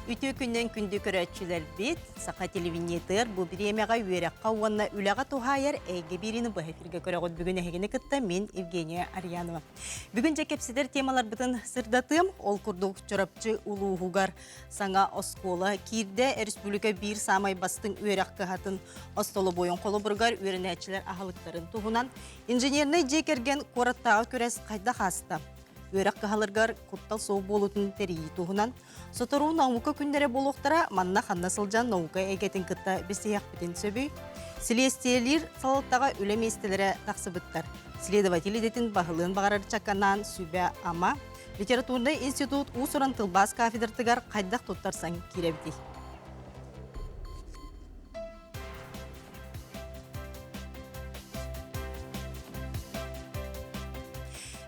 Үтүө күннэн күндү көрөөччүлэрбит, саха телевидениетыгар бу бириэмэҕэ үөрэххэ уонна үлэҕэ туһаайар эйгэ биэриини быһа эфиргэ көрөҕүт. Бүгүн эһигини кытта мин Евгения Арьянова. Бүгүн дьэ кэпсэтэр темаларбытын сырдатыам. Ол курдук Чурапчы улууһугар саҥа оскуола киирдэ. Республика биир саамай бастыҥ үөрэх кыһатын остолобуойун холобуругар үөрэнээччилэр аһылыктарын туһунан инженернэй дьиэ кэргэн куораттааҕы күрэс хайдах ааста? Үөрэх кыһаларыгар куттал суох буолуутун тэрийии туһунан Сотору наука күннэрэ буолуохтара, манна ханна сылдьан наука эйгэтин кытта билсиһиэхпитин сөбүй? Силиэстийэлиир салалтаҕа үлэ миэстэлэрэ тахсыбыттар. Следователь идэтин баһылыан баҕарар чаканаан сүбэ-ама литературнай институт уус-уран тылбаас кафедратыгар хайдах туттарсан киирэбитий?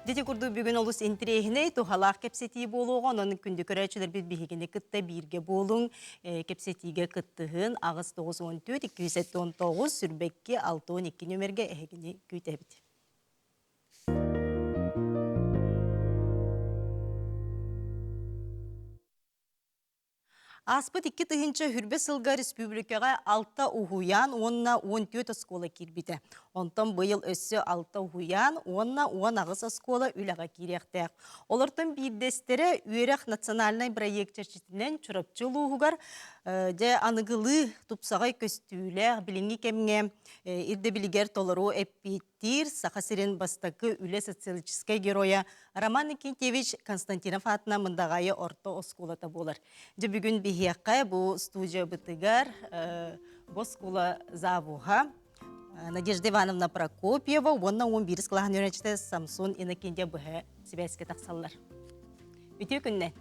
Дити курдук бүгүн олус интириэһинэй, туһалаах кэпсэтии буолуоҕа. Онон күндү көрөөччүлэрбит биһигини кытта бииргэ буолуҥ, кэпсэтиигэ кыттыһын. 8 9 14 279 сүрбэкки 62 нүмергэ эһигини күүтэбит. Ааспыт 2020 сылга республикаҕа алта уһуйаан уонна 14 оскуола киирбитэ. Онтон быйыл өссө алта уһуйаан уонна 18 оскуола үлэҕэ киириэхтээх. Олортон биирдэстэрэ үөрэх национальнай бырайыак чэрчитинэн Чурапчы улууһугар дьэ аныгылыы тупсаҕай көстүүлээх билиҥҥи кэмҥэ ирдэбилигэр толору эппиэттиир Саха сирин бастакы үлэ социалистическай геройа Роман Никитьевич Константинов аатынан Мындаҕаайы орто оскуолата буолар. Дьэ бүгүн биһиэхэ бу студиябытыгар бу оскуола завуһа Надежда Ивановна Прокопьева уонна 11 кылааһын үөрэнээччитэ Самсон Иннокентьев быһа сибээскэ тахсаллар. Үтүө күннэ!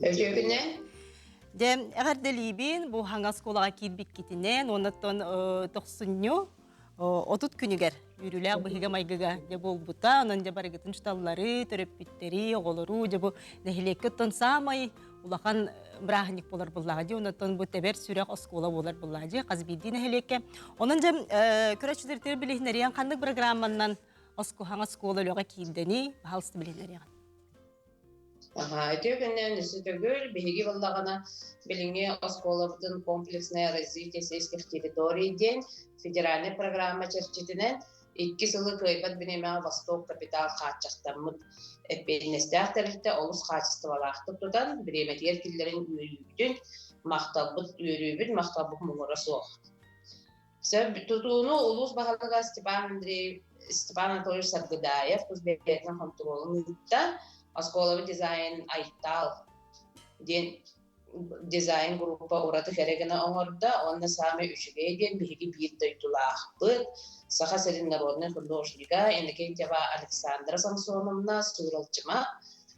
Үтүө күннэ! Дьэ, эҕэрдэлиибин бу хаҥа оскуолаҕа киирбиккитинэн уонна тохсунньу 30 күнүгэр үөрүүлээх быһыыга-майгыга дьэ буолбута. Онон дьэ барыгытын учууталлары, төрөппүттэри, оҕолору дьэ бу нэһилиэккэ оттон саамай улахан бырааһынньык буолар буоллаҕа дии. Онон бу тэбэр сүрэх оскуола буолар буоллаҕа дии хас биирдии нэһилиэккэ. Онон дьэ көрөөччүлэртэн билиһиннэриэн ханнык программаннан оскуһаҥа оскуола үлэҕэ киирдэний, баһаалыста билиһиннэриэҕин. Үтүө күннээн өссө төгүл биһиги буоллаҕына билиҥҥи оскуолабытын комплексное развитие сельских территорий диэн федеральнай программа чэрчитинэн икки сылы кыайбат бириэмэҕэ Восток капитал хааччахтаммыт эппиэтинэстээх тэрилтэ олус хаачыстыбалаахтык тутан бириэмэтигэр киллэрэн үөрүүбүтүн, махталбыт үөрүүбүт, махталбыт муҥура суох. Сөп тутууну улуус баһылыга Степан Андреев, Степан Анатольевич Саргыдаев тус бэйэтин хонтуруолун ыытта. Оскуолабыт дизайн Айтал диэн дизайн группа ураты кэрэ гына оҥордо уонна саамай үчүгэй диэн биһиги биир дойдулаахпыт Саха сирин народнай художнига Иннокентьева Александра Самсоновна Сууралдьыма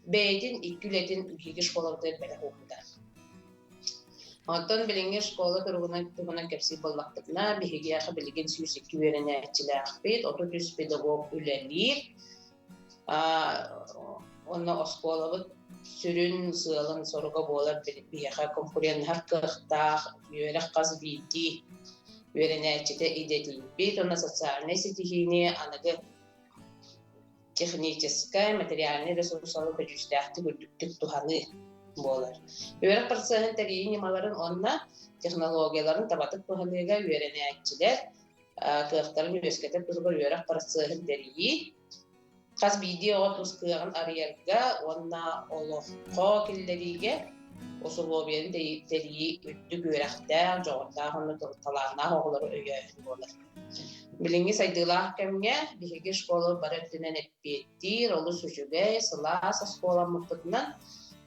бэйэтин икки үлэтин биһиги школабытыгар бэлэх уурбута. Онтон билиҥҥи школа туругунан туһунан кэпсиир буоллахпытына, биһигиэхэ билигин 102 үөрэнээччилээхпит, 33 педагог үлэлиир. Онно оскуолабыт сүрүн сыалын-соруга буолар биһиэхэ конкуреннаһар кыахтаах үөрэх хас биирдии үөрэнээччитэ идэтийбит уонна социальнай ситиһиини аныгы техническай, материальнай ресурсалары көдьүүстээхтик үрдүктүк туһаныы буолар. Үөрэх процеһын тэрийии ньымаларын уонна технологияларын табатык туһаныыга үөрэнээччилэр кыахтарын үөскэтэр туһугар үөрэх процеһын тэрийии, хас биирдии оҕо тус кыаҕын арыйарга уонна олоххо киллэриигэ усулуобуйаны тэрийии үрдүк үөрэхтээх, дьоҕурдаах уонна талааннаах оҕолору өйөөһүн буолар. Билиҥҥи сайдыылаах кэмҥэ биһиги школа бары өттүнэн эппиэттиир, олус үчүгэй, сылаас оскуоламмыппытынан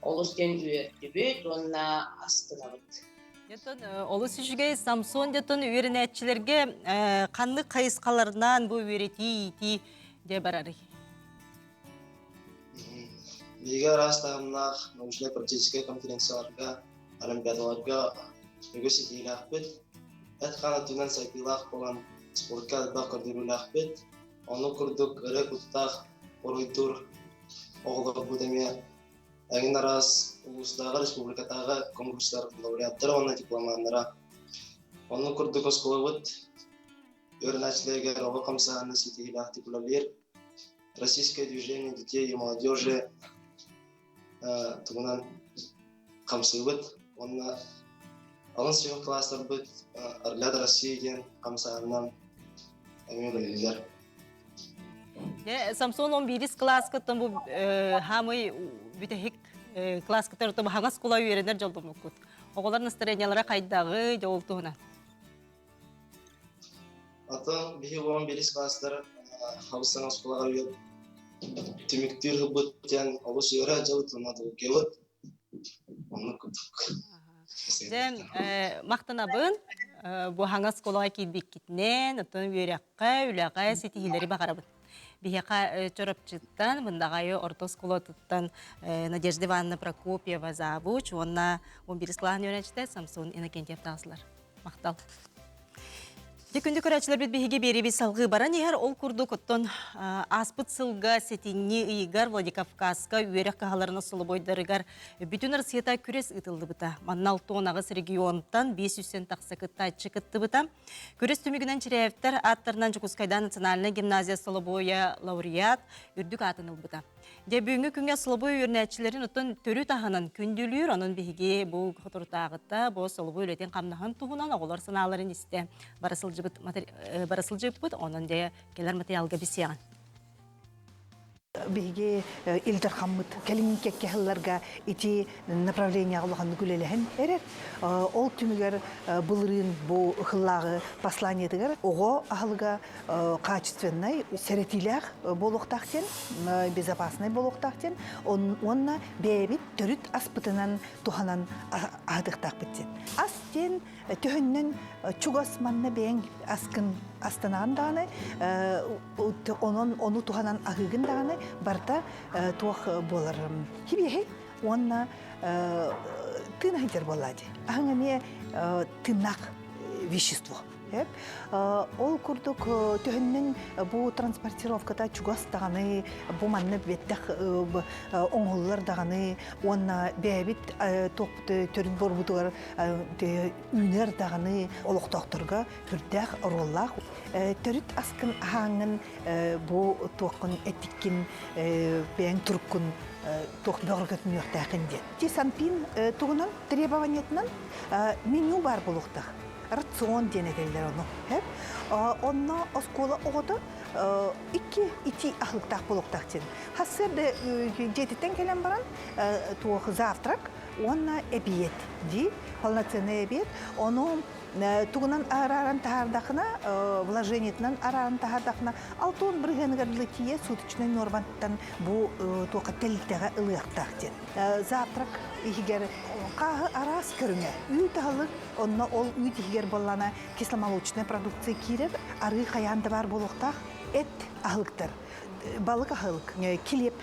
олус диэн үөрдүбүт уонна астынабыт. Дьонтон олус үчүгэй Самсон дьонтон үөрэнээччилэргэ ханнык хайысхаларынан бу үөрэтии, иитии дьэ барарый? Биһиги араас таһымнаах научнай-практическай конференцияларга, олимпиадаларга үгүс ситиһиилээхпит. Эт-хаан өттүнэн сайдыылаах буолан спортка элбэх көрдөрүүлээхпит. Ону курдук ырыа куттаах уруйдуур оҕолорбут эмиэ эҥин араас улуустааҕы, республикатааҕы конкурстар лауреаттара уонна дипломаннара. Оннук курдук оскуолабыт үөрэнээччилэригэр оҕо хамсааһына ситиһиилээхтик үлэлиир. Российское движение детей и молодежи тугунан хамсыыбыт уонна алын сүһүөх кылаастарбыт Орлята России диэн хамсааһынынан эмиэ үлэлииллэр. Дьэ, Самсон 11 кылааскыттан бу хаамый бүтэһик кылааскыттар хаҥас кула үөрэнэр дьолломмуккут. Оҕолор настроениялара хайдаҕый, дьэ ол туһунан? Атын биһи 11 кылаастар хабыс-саҥа оскуолаҕа түмүктүүр ылбыт диэн олус үөрэ дьылытына долгуйабыт. Оннук курдук. Дьэ, махтанабын. Бу хаҥас оскуолаҕа киирбиккитинэн, оттон үөрэххэ, үлэҕэ ситиһиилэри баҕарабын. Биһиэхэ Чурапчыттан, Мындаҕайы орто оскуолатыттан Надежда Ивановна Прокопьева завуч уонна 11 кылааһын үөрэнээччитэ Самсон Иннокентьев таҕыстылар. Махтал. Дьэ, күндү көрөөччүлэрбит биһиги биэриибит салгыы баран иһэр. Ол курдук, оттон ааспыт сылга сэтинньи ыйыгар Владикавказка үөрэх кыһаларын остолобуойдарыгар бүтүн Россията күрэс ыытыллыбыта. Манна 68 регионтан 500 тахса кыттааччы кыттыбыта. Күрэс түмүгүнэн Чиряевтэр ааттарынан Дьокуускайдаан национальнай гимназия остолобуойа лауреат үрдүк аатын ылбыта. Дьэ, бүгүҥҥү күҥҥэ солобуой үөрэнээччилэрин оттон төрүт аһынан күндүлүүр, онон биһиги бу соторутааҕыта бу солобуой үлэтин-хамнаһын туһунан оҕолор санааларын истэ бара сылдьыбыт бара сылдьыбыппыт, онон дьэ кэлэр материалга билсиэҕин. Биһиги Ил Дархаммыт кэлин кэккэ сылларга ити направлениеҕа улаханнык үлэлэһэн эрэр. Ол түмүгэр былырыын бу ыһыллааҕы посланиетыгар оҕо аһылыга качественнай, сэрэтиилээх буолуохтаах диэн, безопасный буолуохтаах диэн, уонна бэйэбит төрүт аспытынан туһанан аһатыахтаахпыт диэн. Ас диэн төһөннөн чугас манна бэйэҥ аскын астанаҕын даҕаны, онон ону туһанан аһыыгын даҕаны барыта туох буолар хибиэһэй уонна тыын аһыйдар буоллаа дии. Аһыҥ эмиэ тыыннаах вещество. Ол курдук төһөннөн бу транспортировката чугас даҕаны, бу манна бэттэх оҥоһуллар даҕаны уонна бэйэбит туохпут төрүт буорбутугар үүнэр даҕаны олохтоохторго сүрдээх оруоллаах. Төрүт аскын аһааҥҥын бу туоххун этиккин бэйэҥ туруккун туох бөҕөргөтүнүөхтээххин диэн. Ти Санпин тугунан требованиятынан меню баар буолуохтаах. Рацион диэн этэллэр ону. Онно оскуола оҕото икки итии аһылыктаах буолуохтаах диэн. Сарсыарда дьиэтиттэн кэлэн баран туох завтрак уонна эбиэт дии, полноценный обед. Ону тугунан арааран таһаардахына, вложениетынан арааран таһаардахына, алтон бырыһыаныгар дылы тиийэ суточнай норматтан бу туохха тэрилтэҕэ ылыахтаах диэн. Завтрак иһигэр хааһы араас көрүҥэ, үүт аһылык, онно ол үүт иһигэр буоллаҕына кисломолочная продукция киирэр, арыы хайаан да баар буолуохтаах, эт аһылыктар, балык аһылык, килиэп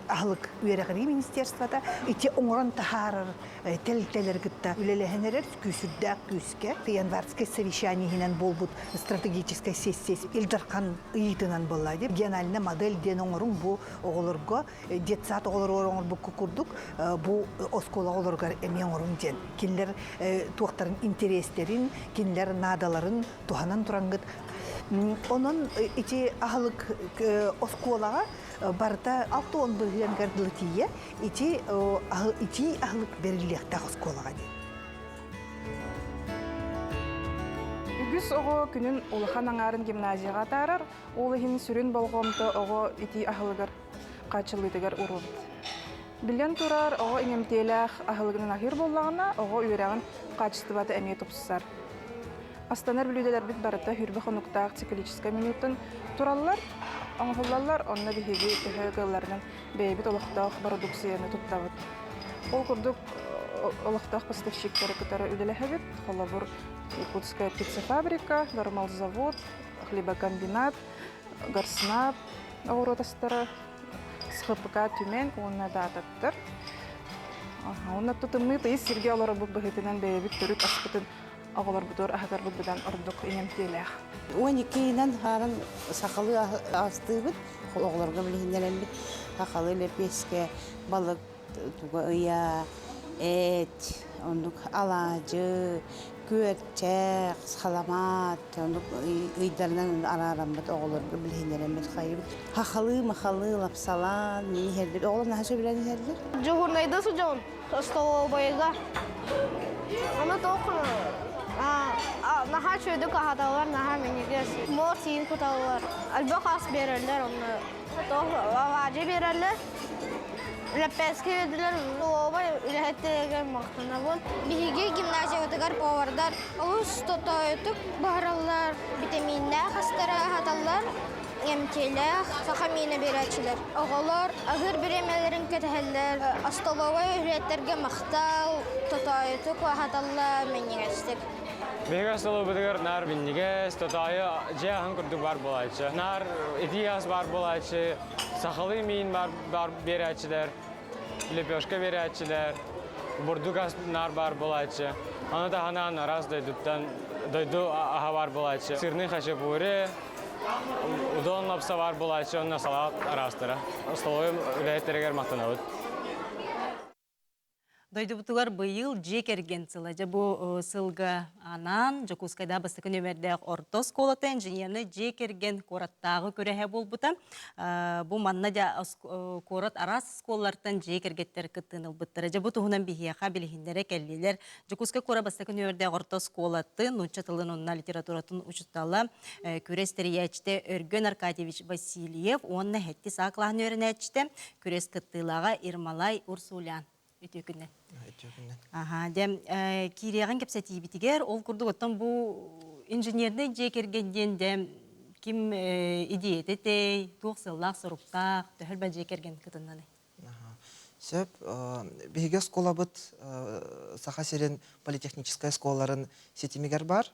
аһылык үөрэҕирии министерствота ити оҥорон таһаарар тэрилтэлэри кытта үлэлэһэн эрэр күүсүрдээх күүскэ январское совещание иһинэн буолбут стратегическай сессия Ил Дархан ыйыытынан буолла региональная модель диэн оҥоруҥ бу оҕолорго детсад оҕолоругар оҥорбукку курдук бу оскуола оҕолоругар эмиэ оҥоруҥ диэн кинилэр туохтарын интэриэстэрин кинилэр наадаларын туһанан тураҥҥыт онон ити аһылык оскуолаҕа барыта 60 бырыһыаныгар дылы тиийэ ити итии аһылык бэриллиэхтээх оскуолаҕа диэн. Үгүс оҕо күнүн улахан аҥаарын гимназияҕа атаарар, ол иһин сүрүн болҕомто оҕо итии аһылыгар хааччыллыытыгар ууруллубут. Биллэн турар, оҕо иҥэмтиэлээх аһылыгынан аһыыр буоллаҕына, оҕо үөрэҕин хаачыстыбата эмиэ тупсар. Астанар бүлүүдэлэрбит барыта хүрбэ хонуктаах циклическай менюттан тураллар, оҥоһуллаллар, онно биһиги төһө кыалларынан бэйэбит олохтоох бородууксуйаны туттабыт. Ол курдук олохтоох поставщиктары кытары үлэлэһэбит. Холобур, Якутская птицефабрика, Нормалзавод, хлебокомбинат, Горснаб оҕуруот астара, СХПК Түмэн уонна даататтар. Уонна тымныы тыйыс сиргэ олоробут быһыытынан бэйэбит төрүт аспытын оҕолорбутугар аһатарбыт быдан ордук иҥэмтиэлээх. 12 ыйынан хаалан сахалыы астыыбыт, оҕолорго билиһиннэрэммит сахалыы лэпиэскэ, балык туга ыйа, эт, оннук алаадьы, Күөрчэх, саламаат, оннук ыйдарынан араараммыт оҕолорго билиһиннэрэммит хайыбыт. Хахалыы-махалыы лапсалаан мин иһэрбит. Оҕолор наһаа сөбүлээн иһэллэр. Дьуһурнайда сылдьабын остолобуойга. Ону туох наһаа үчүгэйдик аһаталлар, наһаа минньигэс. Муос иин куталлар. Элбэх ас биэрэллэр онно. Туох алаадьы биэрэллэр. Лэппээски биэрдилэр. Столовай үлэһиттэригэр махтанабын. Биһиги гимназиябытыгар повардар олус тотоойутук буһараллар, битэмииннээх астары аһаталлар. Эмтиэлээх саха миинэ биэрээччилэр. Оҕолор аһыыр бириэмэлэрин кэтэһэллэр, остолобуой үлэһиттэргэ махтал, тотоойутук аһаталлар, минньигэстик. Биһиги остолобуйбутугар наар минньигэс, тотоойу дьиэ аһын курдук баар буолааччы. Наар итии ас баар буолааччы, сахалыы миин баар, баар биэрээччилэр, лепешка биэрээччилэр, бурдук ас наар баар буолааччы. Ону таһынан араас дойдуттан дойду аһа баар буолааччы. Сырный хачапури, Удон лапса баар буолааччы уонна салаат араастара. Столовой үлэһиттэригэр махтанабыт. Дойдубутугар быйыл дьиэ кэргэн сыла. Дьэ бу сылга анаан Дьокуускайда бастакы нүөмэрдээх орто оскуолата инженернэй дьиэ кэргэн куораттааҕы күрэһэ буолбута. Бу манна дьэ куорат араас оскуолалартан дьиэ кэргэттэр кыттыыны ылбыттара. Дьэ бу туһунан биһиэхэ билиһиннэрэ кэллилэр. Дьокуускай куорат бастакы нүөмэрдээх орто оскуолатын нуучча тылын уонна литературатын учуутала, күрэс тэрийээччитэ Өргөн Аркадьевич Васильев уонна сэттис А кылааһын үөрэнээччитэ, күрэс кыттыылааҕа Ермолай Урсулян. Үтүө күннэн. Үтүө күннэн. Аха, дьэ, киириэҕин кэпсэтиибитигэр, ол курдук оттон бу инженернэй дьиэ кэргэн диэн дьэ ким идиэйэтэ этэй, туох сыаллаах-соруктаах, төһө элбэх дьиэ кэргэн кытыннаный? Сөп. Биһиги оскуолабыт Саха сирин политехническай оскуолаларын ситимигэр бар.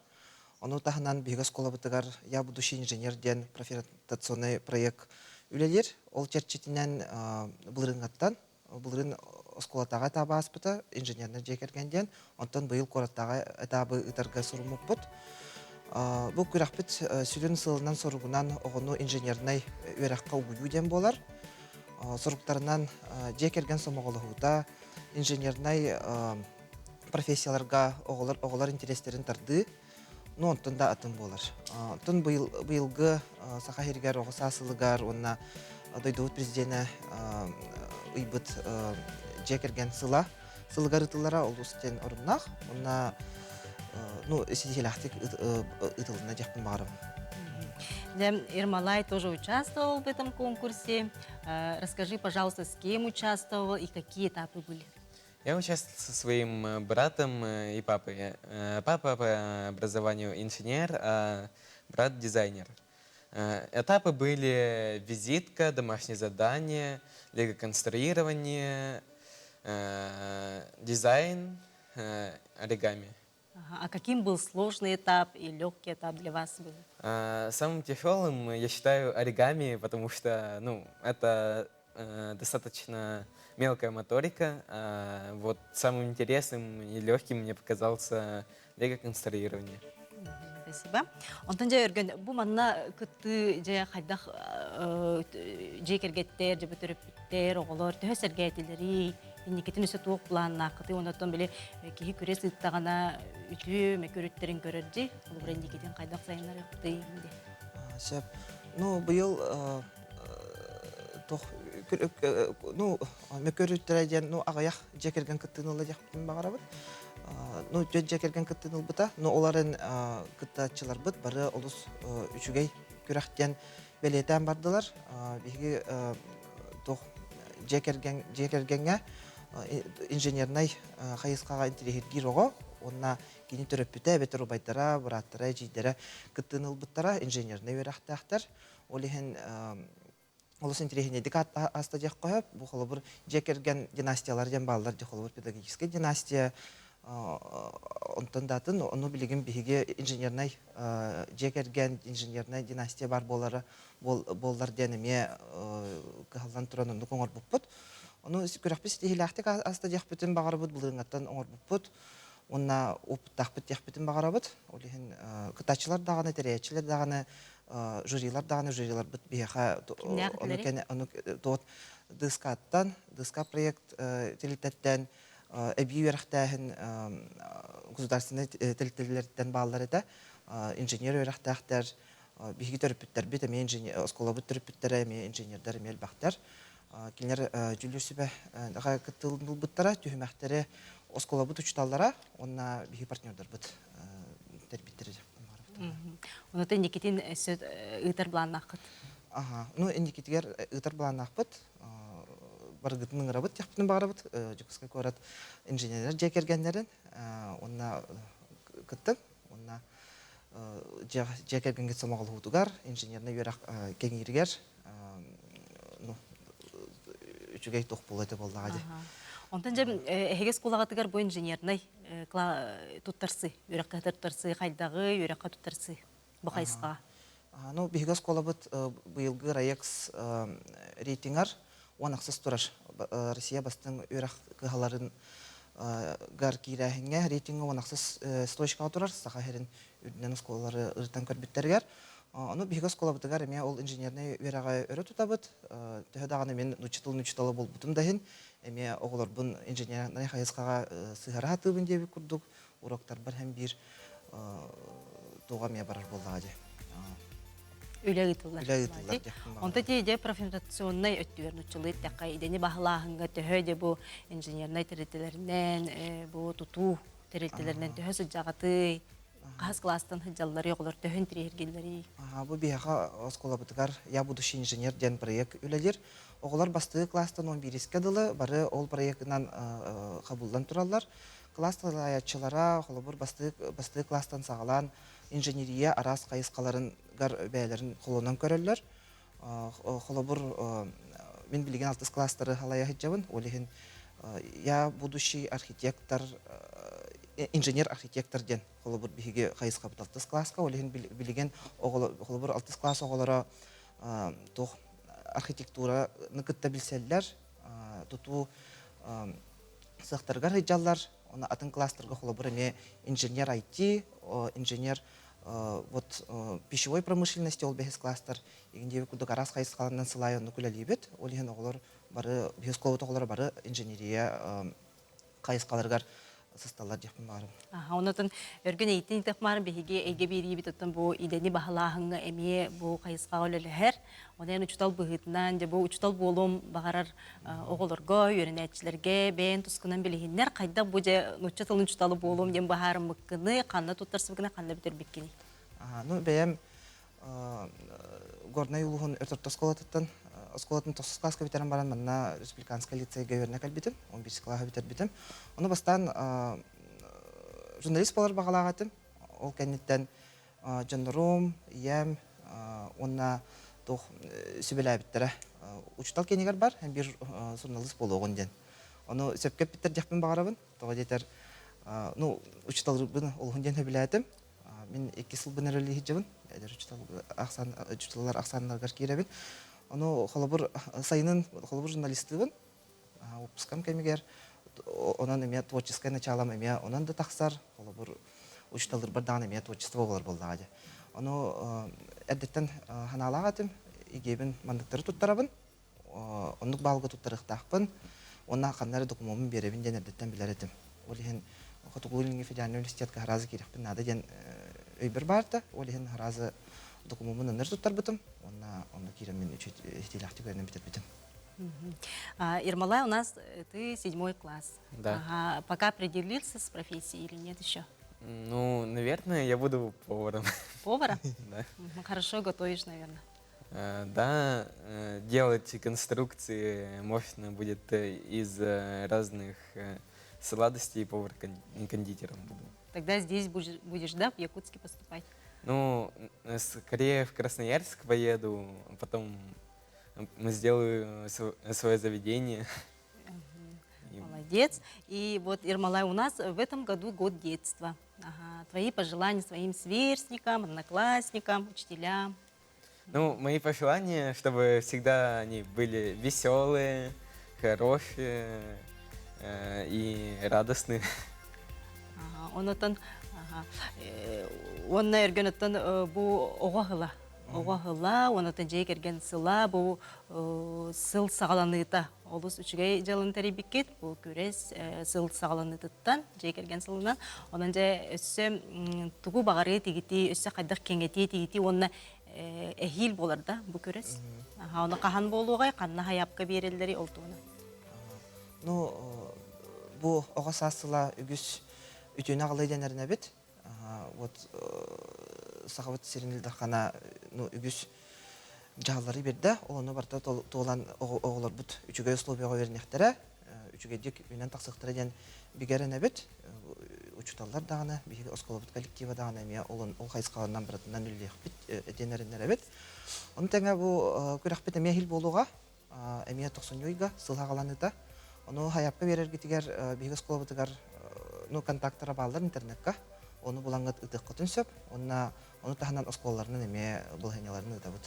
Ону таһынан биһиги оскуолабытыгар «Я будущий инженер» диэн профориентационный проект үлэлиир. Ол чэрчитинэн былырыыҥҥаттан былырыын оскуолатааҕы этабы ааспыта инженернэй дьиэ кэргэн диэн. Онтон быйыл куораттааҕы этабы ыытарга суруммуппут. Бу күрэхпит сүрүн сыалынан-соругунан оҕону инженернэй үөрэххэ угуйуу диэн буолар. Соруктарынан дьиэ кэргэн сомоҕолоһуута, инженернэй профессияларга оҕолор оҕолор интэриэстэрин тардыы, ну онтон да атын буолар. Оттон быйыл быйылгы Саха сиригэр оҕо саас сылыгар уонна дойдубут президенэ ыйбыт дьиэ кэргэн сыла сылыгар ыытыллара олус диэн оруннаах уонна ну ситиһиилээхтик ыытылынна диэхпин баҕарабын. Ермолай тоже участвовал в этом конкурсе. Расскажи, пожалуйста, с кем участвовал и какие этапы были? Я участвовал со своим братом и папой. Папа по образованию инженер, а брат дизайнер. Этапы были визитка, домашнее задание, лего-конструирование, дизайн, оригами. А каким был сложный этап и легкий этап для вас был? Самым тяжелым я считаю оригами, потому что ну, это достаточно мелкая моторика. А вот самым интересным и легким мне показался лего-конструирование. Спасибо. Онтон дьэ Өргөн, бу манна кыттыы дьэ хайдах дьиэ кэргэттэр, дьэ төрөппүттэр, оҕолор төһө сэргээтилэрий, инникитин өссө туох планнааххытый, онтон били киһи күрэс ыыттаҕына үтүө мөкүрүттэрин көрөр дии, холобура инникитин хайдах сайыннарыахпытый диye. Сөп. Ну, быйыл туох ну мөкөрүттэрэ диэн ну аҕыйах дьиэ кэргэн кыттыыны ыла диэхпитин баҕарабыт. Ну дьиэ кэргэн кыттыыны ылбыта. Но оларын кыттааччыларбыт бары олус үчүгэй күрэх диэн бэлиэтээн бардылар. Биһиги туох дьиэ кэргэн дьиэ кэргэҥҥэ инженернай хайысхаҕа интириэһиргиир оҕо уонна кини төрөппүтэ эбэтэр убайдара, бырааттара, эдьиийдэрэ кыттыыны ылбыттара, инженернэй үөрэхтээхтэр. Ол иһин олус интэриэһинэйдик ааста диэххэ сөп. Бу холобур дьиэ кэргэн династиялар диэн бааллар дии холобур педагогическай династия онтон да атын ону билигин биһиги инженернай дьиэ кэргэн инженернай династия баар буолара буоллар диэн эмиэ кыһаллан туран оннук оҥорбуппут. Ону күрэхпит ситиһиилээхтик ааста диэхпитин баҕарабыт, былырыыҥҥаттан оҥорбуппут уонна опыттаахпыт диэхпитин баҕарабыт. Ол иһин кытааччылар даҕаны, тэрийээччилэр даҕаны жюрилар даҕаны жюриларбыт биһиэхэ ону кэнэ ону туот ДСК-ттан ДСК проект тэрилтэттэн Эбии үөрэхтээһин государственнай тэрилтэлэртэн бааллар этэ. Инженер үөрэхтээхтэр, биһиги төрөппүттэрбит эмиэ инженер, оскуолабыт төрөппүттэрэ эмиэ инженердэр эмиэ элбэхтэр. Кинилэр дьүүллүүр сүбэ кыттыылбыттара, түһүмэхтэри оскуолабыт учууталлара уонна биһиги партнердарбыт тэрбиттэрэ. Онута инникитин өссө ыытар былааннааххыт? Аха, ну инникитигэр ыытар былааннаахпыт. Барыгытын ыҥырабыт диэхпитин баҕарабыт. Дьокуускай куорат инженердэр дьиэ кэргэннэрин уонна кыттын уонна дьиэ кэргэҥҥит сомоҕолоһуутугар, инженернэй үөрэх кэҥииригэр ну, үчүгэй туох буолуо этэ буоллаҕа дии. Онтон дьэ эһиги оскуолаҕытыгар бу инженернэй туттарсыы, үөрэххэ туттарсыы хайдаҕый, үөрэххэ туттарсыы бу хайысхаҕа? Ну, биһиги оскуолабыт быйылгы РАЭКС рейтингар 10 ахсыс турар. Россия бастыҥ үөрэх кыһаларын гар киирээһиҥҥэ рейтингэ 10 ахсыс строчкаҕа турар. Саха сирин үрдүнэн оскуолалары ырытан көрбүттэригэр. Ону биһиги оскуолабытыгар эмиэ ол инженернэй үөрэҕи өрө тутабыт. Төһө даҕаны мин нуучча тылын учуутала буолбутум да иһин, эмиэ оҕолорбун инженернэй хайысхаҕа сыһара сатыыбын диэбит курдук, уроктарбар һэм биир туоҕа эмиэ барар буоллаҕа дии. Үлэ ыытыллар. Үлэ ыытыллар. Онто ти дьэ профориентационнай өттүгэр нуччалыы эттэххэ идэни баһылааһыҥҥа төһө дьэ бу инженернай тэрилтэлэринэн, бу тутуу тэрилтэлэринэн төһө сылдьаҕытый? Хас класстан сылдьалларый, оҕолор төһө интириэһиргииллэрий? Бу биһиэхэ оскуолабытыгар «Я будущий инженер» диэн проект үлэлиир. Оҕолор бастакы класстан 11-ке дылы бары ол проектынан хабыллан тураллар. Класс салайааччылара холобур бастакы класстан саҕалаан инженерия араас хайысхаларыгар бэйэлэрин холонон көрөллөр. Холобур, мин билигин алтыс класстары халайа сылдьабын. Ол иһин я будущий архитектор, инженер-архитектор диэн холобур биһиги хайысхабыт алтыс класска. Ол иһин билигин холобур алтыс класс оҕолоро туох архитектураны кытта билсэллэр, тутуу сыахтарыгар сылдьаллар. Оны атын класстарга холобур эмиэ инженер IT, инженер вот пищевой промышленности ол бэһис класстар игин курдук араас хайысхаларынан сылай оннук үлэлиибит. Ол иһин оҕолор бары биһис оскуолабыт оҕолоро бары инженерия хайысхаларыгар сысталлар диэхпин баҕарабын. Аха, онотон өргөн эйтин тахмар биһиги эйгэ биэриибит оттон бу идэни баһылааһыҥҥа эмиэ бу хайысхаҕа үлэлэһэр. Онон учутал быһыытынан дьэ бу учутал буолуом баҕарар оҕолорго, үөрэнээччилэргэ бэйэн тускунан билиһиннэр хайдах бу дьэ нуучча тылын учуталы буолуом диэн быһаарыммыккыны, ханна туттарсыбыккыны, ханна бүтэрбиккиний? Ну, бэйэм Горнай улууһун Өрт орто оскуолатыттан оскуолатын тохсус класска бүтэрэн баран манна республиканскай лицейгэ үөрэнэ кэлбитим, 11 кылааһы бүтэрбитим. Ону бастаан журналист буолар баҕалаах этим. Ол кэнниттэн дьоннорум, ийэм уонна туох сүбэлээбиттэрэ. Учуутал киэнигэр бар, биир суруналыыс буолуоҕун диэн. Ону сөпкө эппиттэр диэхпин баҕарабын. Тоҕо диэтэр, ну, учууталларбын олуһун диэн сөбүлээтим. Мин икки сылбын эрэлии сылдьабын. Эдэр учуутал учууталлар ахсааннарыгар киирэбин. Ону холобур сайынын холобур журналистыыбын. Выпускам кэмигэр онон эмиэ творческое началом эмиэ онон да тахсар. Холобур учууталларбар даҕаны эмиэ творчество буолар буоллаҕа дии. Ону эрдэттэн ханаалаах этим. ЕГЭбин манныктары туттарабын. Оннук баалга туттарыахтаахпын. Уонна ханна эрэ докумуоммун биэрэбин диэн эрдэттэн билэр этим. Ол иһин Хотугулуу-Илиҥҥи федеральнай университетка харазы киирэхпин наада диэн өйбөр баарта. Ол иһин харазы докумуоммун онно туттарбытым. Уонна онно киирэммин үчүгэй үөрэнэн бүтэрбитим. Ермолай, у нас ты седьмой класс. Да. Ага. Пока определился с профессией или нет еще? Ну, наверное, я буду поваром. Поваром? Да. Хорошо готовишь, наверное. Да, делать конструкции можно будет из разных сладостей, повар-кондитером буду. Тогда здесь будешь, будешь, да, в Якутске поступать? Ну, скорее в Красноярск поеду, потом сделаю свое заведение. Молодец. И вот, Ермолай, у нас в этом году год детства. Ага. Твои пожелания своим сверстникам, одноклассникам, учителям? Ну, мои пожелания, чтобы всегда они были веселые, хорошие и радостные. Ага, онотон уонна өргөн бу оҕо сыла. Оҕо сыла, онотон дьиэ кэргэн сыла, бу сыл саҕаланыыта. Олус үчүгэй дьыаланы тэрийбиккит. Бу күрэс сыл саҕаланыытыттан, дьиэ кэргэн сылынан. Онон дьэ өссө тугу баҕарыы тигитии, өссө хайдах кэҥэтии тигитии уонна эһиил буолар да бу күрэс. Ону хаһан буолуоҕай, ханна хайаапка биэрэллэрий ол туһунан. Ну, бу оҕо саас сыла үгүс үтүөнү аҕалыы дэнэринэбит. Вот сахабыт сирин Ил Дархана ну, үгүс дьаһаллары биэрдэ. Ол ону барыта туолан оҕолорбут үчүгэй условияҕа үөрэниэхтэрэ, үчүгэйдик үүнэн тахсыахтара диэн бигэ эрэнэбит. Учууталлар даҕаны, биһиги оскуолабыт коллектива даҕаны эмиэ ол ол хайысхаларынан барытынан үлэлиэхпит диэн эрэннэрэбит. Ону тэҥэ бу күрэхпит эмиэ иһил буолуоҕа. Эмиэ тохсунньу ыйга сыл аҕаланыыта. Ону хайапка биэрэргитигэр биһиги оскуолабытыгар ну, контактара бааллар интернекка. Ону булаҥҥыт ыытыаххытын сөп. Уонна ону таһынан оскуолаларынан эмиэ балаһыанньаларын ыытабыт.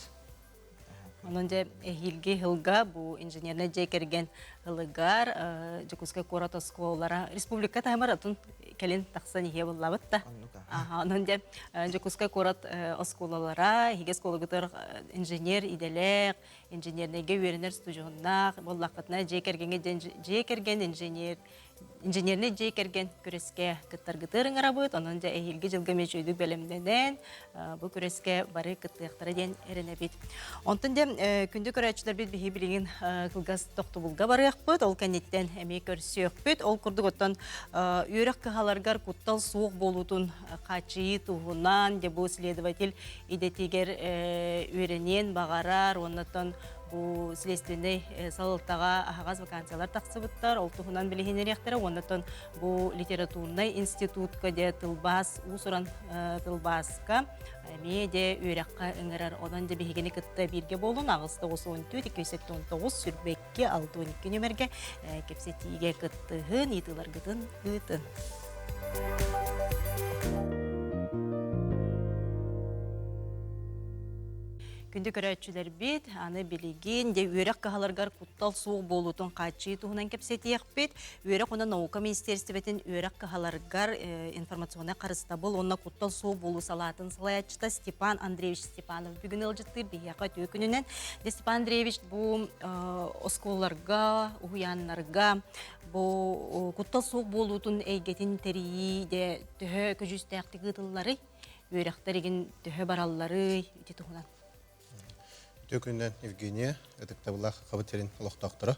Онон дьэ эһиилги сылга бу инженернэй дьиэ кэргэн ылыгар Дьокуускай куорат оскуолалара республика таһымар атын кэлин тахсан иһиэ буллабыт да. Онон дьэ Дьокуускай куорат оскуолалара эһиги оскуолагытыгар инженер идэлээх инженернэйгэ үөрэнэр студьуоннаах буоллаххытына дьиэ кэргэҥҥэ дьиэ кэргэн инженер инженернэй дьиэ кэргэн күрэскэ кыттаргытыгар ыҥырабыт. Онон дьэ эһиилги дьылга эмиэ үчүгэйдик бэлэмнэнэн бу күрэскэ бары кыттыахтара диэн эрэнэбит. Онтон дьэ күндү көрөөччүлэрбит биһи билигин кылгас тохтобулга барыахпыт. Ол кэнниттэн эмиэ көрсүөхпүт. Ол курдук оттон үөрэх кыһаларыгар куттал суох буолуутун хааччыйыы туһунан дьэ бу следователь идэтигэр үөрэниэн баҕарар уоннаттан бу следственнэй салалтаҕа аһаҕас вакансиялар тахсыбыттар ол туһунан билиһиннэриэхтэрэ уоннаттан бу литературнай институтка дьэ тылбаас уус-уран тылбааска эмиэ дьэ үөрэххэ ыҥырар онон дьэ биһигини кытта бииргэ буолун 894 279 22 62 нүмергэ кэпсэтиигэ кыттыһын ыйытыыларгытын ыытын. Күндү көрөөччүлэрбит, аны билигин дьэ үөрэх кыһаларыгар куттал суох буолуутун хааччыйыы туһунан кэпсэтиэхпит. Үөрэх уонна наука министиэристибэтин үөрэх кыһаларыгар информационнай харыстабыл уонна куттал суох буолуу салаатын салайааччыта Степан Андреевич Степанов бүгүн ыалдьыттыыр биһиэхэ үтүө күнүнэн. Дьэ, Степан Андреевич бу оскуолаларга, уһуйааннарга Бу куттал суох буолуутун эйгэтин тэрийии дьэ төһө көдьүүстээхтик ыытылларый? Үөрэхтэр игин төһө баралларый? Ити туһунан. Үтүө күнүнэн Евгения, ытыктабыллаах Хабыт сирин олохтоохторо.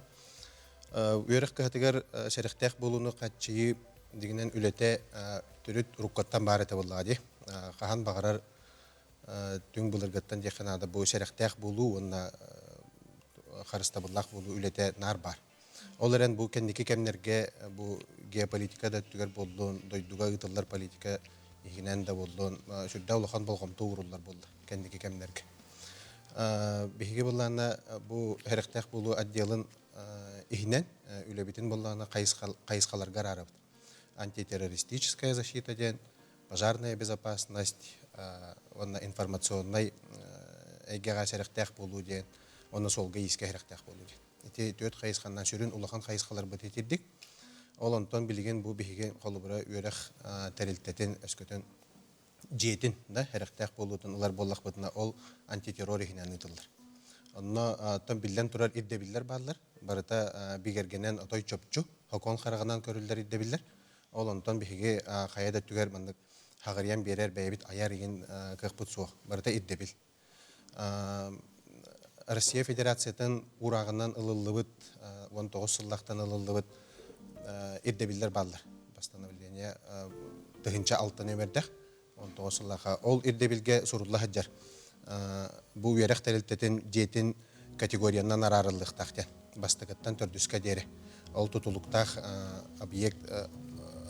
Үөрэх кыһатыгар сэрэхтээх буолууну хааччыйыы дигинэн үлэтэ төрүт уруккаттан баар этэ буоллаҕа дии. Хаһан баҕарар түҥ былыргыттан диэххэ наада бу сэрэхтээх буолуу уонна харыстабыллаах буолуу үлэтэ наар баар. Ол эрэн бу кэнники кэмнэргэ бу геополитика да өттүгэр буоллун, дойдуга ыытыллар политика иһинэн да буоллун, сүрдээх улахан болҕомто ууруллар буолла кэнники кэмнэргэ. Биһиги былаана бу сэрэхтээх буолуу отделын иһинэн үлэбитин былаана хайысхаларга араарабыт. Антитеррористическая защита диэн, пожарная безопасность уонна информационнай эйгэҕэ сэрэхтээх буолуу диэн, уонна суолга-иискэ сэрэхтээх буолуу диэн. Ити түөрт хайысханан сүрүн улахан хайысхаларбыт итирдик. Ол онтон билигин бу биһиги холобура үөрэх тэрилтэтин өскөтүн дьиэтин да эрэхтээх буолуутун ылар буоллахпытына ол антитеррор иһинэн ыытыллар. Онно оттон биллэн турар ирдэбиллэр бааллар. Барыта бигэргэнэн отой чопчу хокон хараҕынан көрүллэр ирдэбиллэр. Ол онтон биһиги хайа да өттүгэр маннык хаҕырыйан биэрэр бэйэбит айар игин кыахпыт суох. Барыта ирдэбил. Россия Федерациятын уурааҕынан ылыллыбыт 19 сыллаахтан ылыллыбыт ирдэбиллэр бааллар. Постановление 1006 нөмердэх 19 сыллаахха ол ирдэбилгэ сурулла сылдьар. Бу үөрэх тэрилтэтин дьиэтин категориянан араарыллыахтаах диэн бастакыттан төрдүскэ диэри. Ол тутулуктаах объект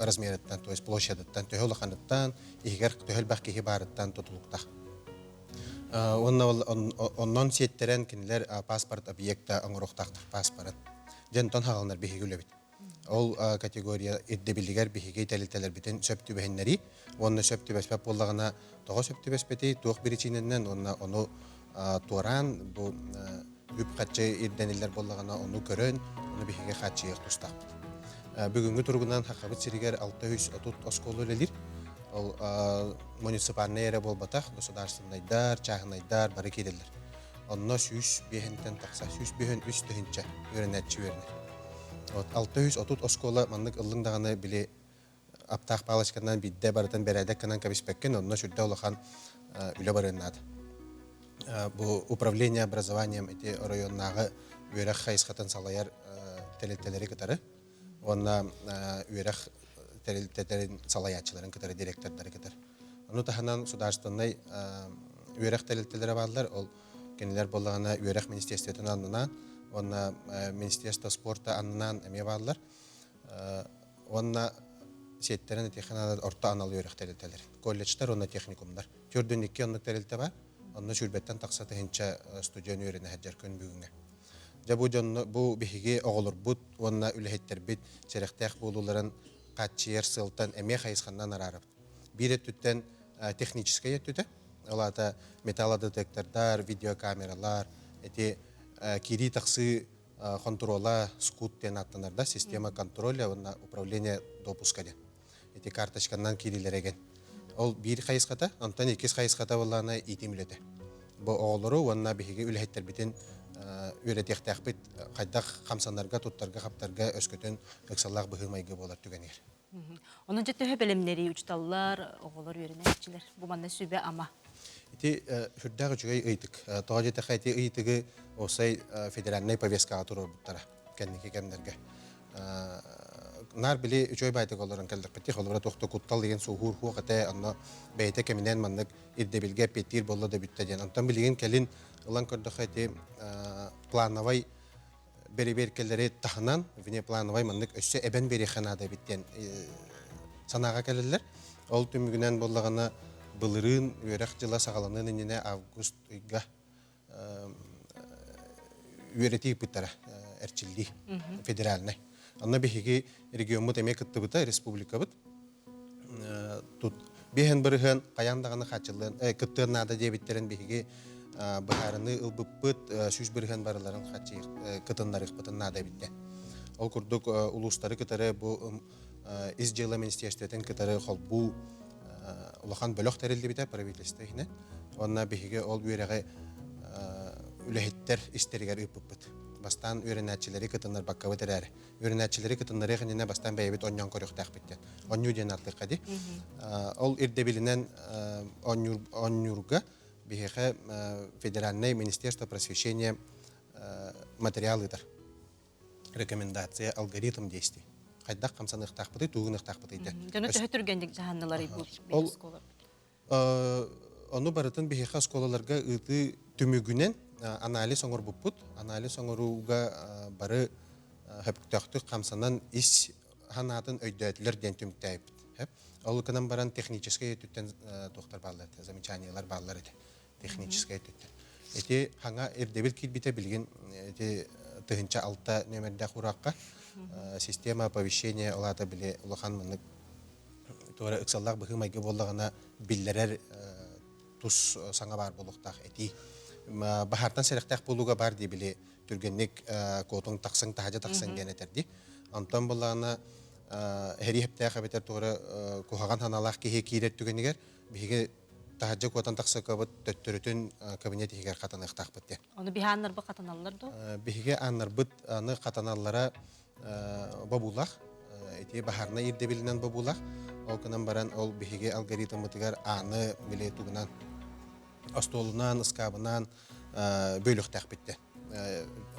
размерыттан, то есть площадыттан, төһө улаханыттан, иһигэр төһө элбэх киһи баарыттан тутулуктаах. Уонна оннон сиэттэрэн кинилэр паспорт объекта оҥоруохтаахтар паспорын. Дьэ онтон хааланар биһиги үлэбит. Ол категория ирдэбилигэр биһиги тэрилтэлэрбитин сөп түбэһиннэрии уонна сөп түбэспэт буоллаҕына тоҕо сөп түбэспэтий, туох биричиинэнэн уонна ону туораан бу үп-харчы ирдэниллэр буоллаҕына ону көрөн, ону биһиги хааччыйыах тустаахпыт. Бүгүҥҥү туругунан Хахабыт сиригэр 630 оскуола үлэлиир. Ол муниципальнай эрэ буолбатах, государственнайдар, чааһынайдар бары киирэллэр. Онно 105-тэн тахса, 153 тыһыынча үөрэнээччи үөрэнэр. Вот 630 оскуола маннык ыллыҥ даҕаны били аптаах палочканан биирдэ барытын бэрээдэк гынан кэбиспэккин, онно сүрдээх улахан үлэ барыан наада. Бу управление образованием ити оройуоннааҕы үөрэх хайысхатын салайар тэрилтэлэри кытары уонна үөрэх тэрилтэлэрин салайааччыларын кытары, директордары кытары. Ону таһынан судаарыстыбаннай үөрэх тэрилтэлэрэ бааллар. Ол кинилэр буоллаҕына үөрэх министерствотын аннынан уонна министерство спорта аннынан эмиэ бааллар. Уонна сиэттэрэн этиэххэ наада орто анал үөрэх тэрилтэлэр. Колледжтар уонна техникумнар. Төрдүн икки оннук тэрилтэ бар. Онно сүүрбэттэн тахса тыһыынча студент үөрэнэ сылдьар күн бүгүҥҥэ. Дьэ бу дьонно бу биһиги оҕолорбут уонна үлэһиттэрбит сэрэхтээх буолууларын хааччыйар сыалтан эмиэ хайысханнан араарабыт. Биир өттүттэн техническэй өттүтэ, ол аата металлодетектордар, видеокамералар, эти киирии-тахсыы хонтуруола СКУТ диэн ааттанар да, система контроля уонна управление допуска диэн. Ити карточканан киириилэр эгэн. Ол биир хайысхата, онтон иккис хайысхата буоллаҕына иитим үлэтэ. Бу оҕолору уонна биһиги үлэһиттэрбитин үөрэтиэхтээхпит хайдах хамсанарга, туттарга-хаптарга өскөтүн ыксаллаах быһыы-майгы буолар түгэнигэр. Онон дьэ төһө бэлэмнэрий учууталлар, оҕолор, үөрэнээччилэр? Бу манна сүбэ-ама. Ити сүрдээх үчүгэй ыйытык. Тоҕо диэтэххэ ити ыйытыгы осай федеральнай повесткаҕа туруорбуттара кэнники кэмнэргэ. Наар били үчүгэй баайтык олорон кэллэхпит холобура туох да куттал деген суоһуур хуох этэ онно бэйэтэ кэминэн маннык ирдэбилгэ эппиэттиир буолла да бүттэ диэн. Онтон билигин кэлин ылан көрдөххө ити плановай бэрэбиэркэлэри таһынан внеплановай маннык өссө эбэн биэриэххэ наада эбит диэн санааҕа кэлэллэр. Ол түмүгүнэн буоллаҕына былырыын үөрэх дьыла саҕаланыан иннинэ август ыйга үөрэтии ыыппыттара эрчиллии федеральнай. Онно биһиги региоммут эмиэ кыттыбыта, республикабыт. Тут биэһэн бырыһыан хайаан даҕаны хааччыллыан кыттыан наада диэбиттэрин биһиги быһаарыныы ылбыппыт 100% барыларын кытыннарыахпытын наада эбиттэ. Ол курдук улуустары кытары бу ис дьыала министерствотын кытары холбуу улахан бөлөх тэриллибитэ правительство иһинэн. Уонна биһиги ол үөрэҕи үлэһиттэр истэригэр ыыппыппыт. Бастаан үөрэнээччилэри кытыннарбаккабыт эрээри. Үөрэнээччилэри кытыннарыах иннинэ бастаан бэйэбит онньоон көрүөхтээхпит диэн. Онньуу диэн ааттыахха дии. Ол ирдэбилинэн оонньуурга биһиэхэ федеральное министерство просвещения материал ыытар. Рекомендация, алгоритм действий. Хайдах хамсаныахтаахпытый, тугу гыныахтаахпытый диэн. Дьону төһө түргэнник дьаһанныларый бу оскуола? Ону барытын биһиэхэ оскуолаларга ыытыы түмүгүнэн анализ оҥорбуппут. Анализ оҥорууга бары хөптөөхтүк хамсанан ис санаатын өйдөөтүлэр диэн түмүктээбиппит. Ол гынан баран техническэй өттүттэн туохтар бааллар этэ, замечаниелар бааллар этэ техническэй өттүттэн. Ити хаҥа ирдэбил киирбитэ билигин ити 1006 нүөмэрдээх ураакка система оповещения ол аата били улахан маннык туора ыксаллаах быһыы-майгы буоллаҕына биллэрэр тус саҥа баар буолуохтаах этии. Баһаартан сэрэхтээх буолууга баар дии били түргэнник куотуҥ тахсыҥ таһдьа тахсыҥ диэн этэр дии. Онтон буоллаҕына эһэри эбэтэр туора куһаҕан санаалаах киһи киирэр түгэнигэр биһиги таһырдьа куотан тахсыкабыт төттөрүтүн кабинет иһигэр хатаныахтаахпыт диэн. Ону биһи ааннарбыт хатаналлар дуо? Биһиги ааннарбыт аны хатаналлара бобуулаах, ити баһаарынай ирдэбилинэн бобуулаах. Ол гынан баран ол биһиги алгоритммытыгар ааны били тугунан остуолунан, ыскаабынан бөлүөхтээхпит диэн.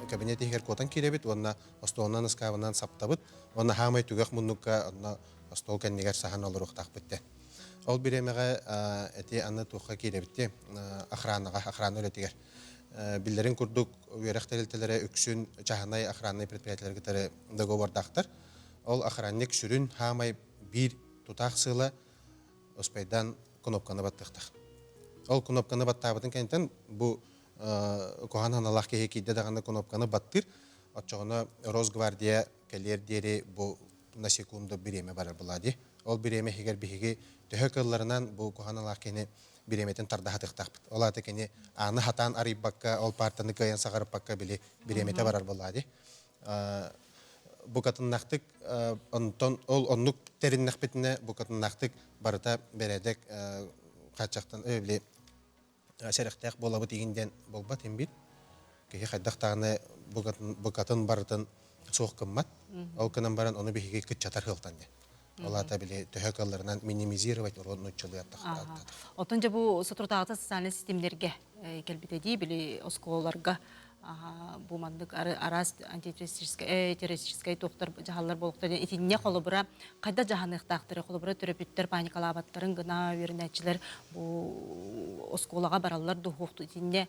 Кабинет иһигэр куотан киирэбит уонна остуолунан, ыскаабынан саптабыт. Уонна хаамай түгэх муннукка онно остуол кэннигэр саһан олоруохтаахпыт диэн. Ол бириэмэҕэ эти аны туохха киирэбит диэн охранаҕа, охрана үлэтигэр. Биллэрин курдук, үөрэх тэрилтэлэрэ үксүн чааһынай охраннай предприятиелары кытары договордаахтар. Ол охранник сүрүн хаамай биир тутаах сыала успайдаан кнопканы баттыахтаах. Ол кнопканы баттаабытын кэнниттэн бу куһаҕан санаалаах киһи киирдэ даҕаны кнопканы баттыыр. Оччоҕуна Росгвардия кэлиэр диэри бу на секунду бириэмэ барар буолаа дии. Ол бириэмэ иһигэр биһиги төһө кыалларынан бу куһаҕан аналаах киһини бириэмэтин тардаһатыахтаахпыт. Ол аата кини ааны хатаан арыйбакка, ол паартаны кыайан саҕарыппакка били бириэмэтэ барар буоллаа дии. Букатыннаахтык онтон ол оннук тэриннэхпитинэ букатыннаахтык барыта бэрээдэк хааччахтан били. Сэрэхтээх буолабыт игин диэн буолбат имбит. Киһи хайдах даҕаны букатын барытын суох гыммат. Ол гынан баран ону биһиги кыччатар сыалтан диэн. Ол аата били төһө кыалларынан минимизировать урут нууччалыы аттахтаах. Оттон дьэ бу соторутааҕыта социальнай системнэргэ кэлбитэ дии, били оскуолаларга бу маннык араас антитеррористическай террористическай туохтар дьаһаллар буолуохтар итиннэ холобура хайда дьаһаныахтаахтары холобура төрөпүттэр паникалаабаттарын гына үөрэнээччилэр бу оскуолаҕа бараллар дуһуохту итиннэ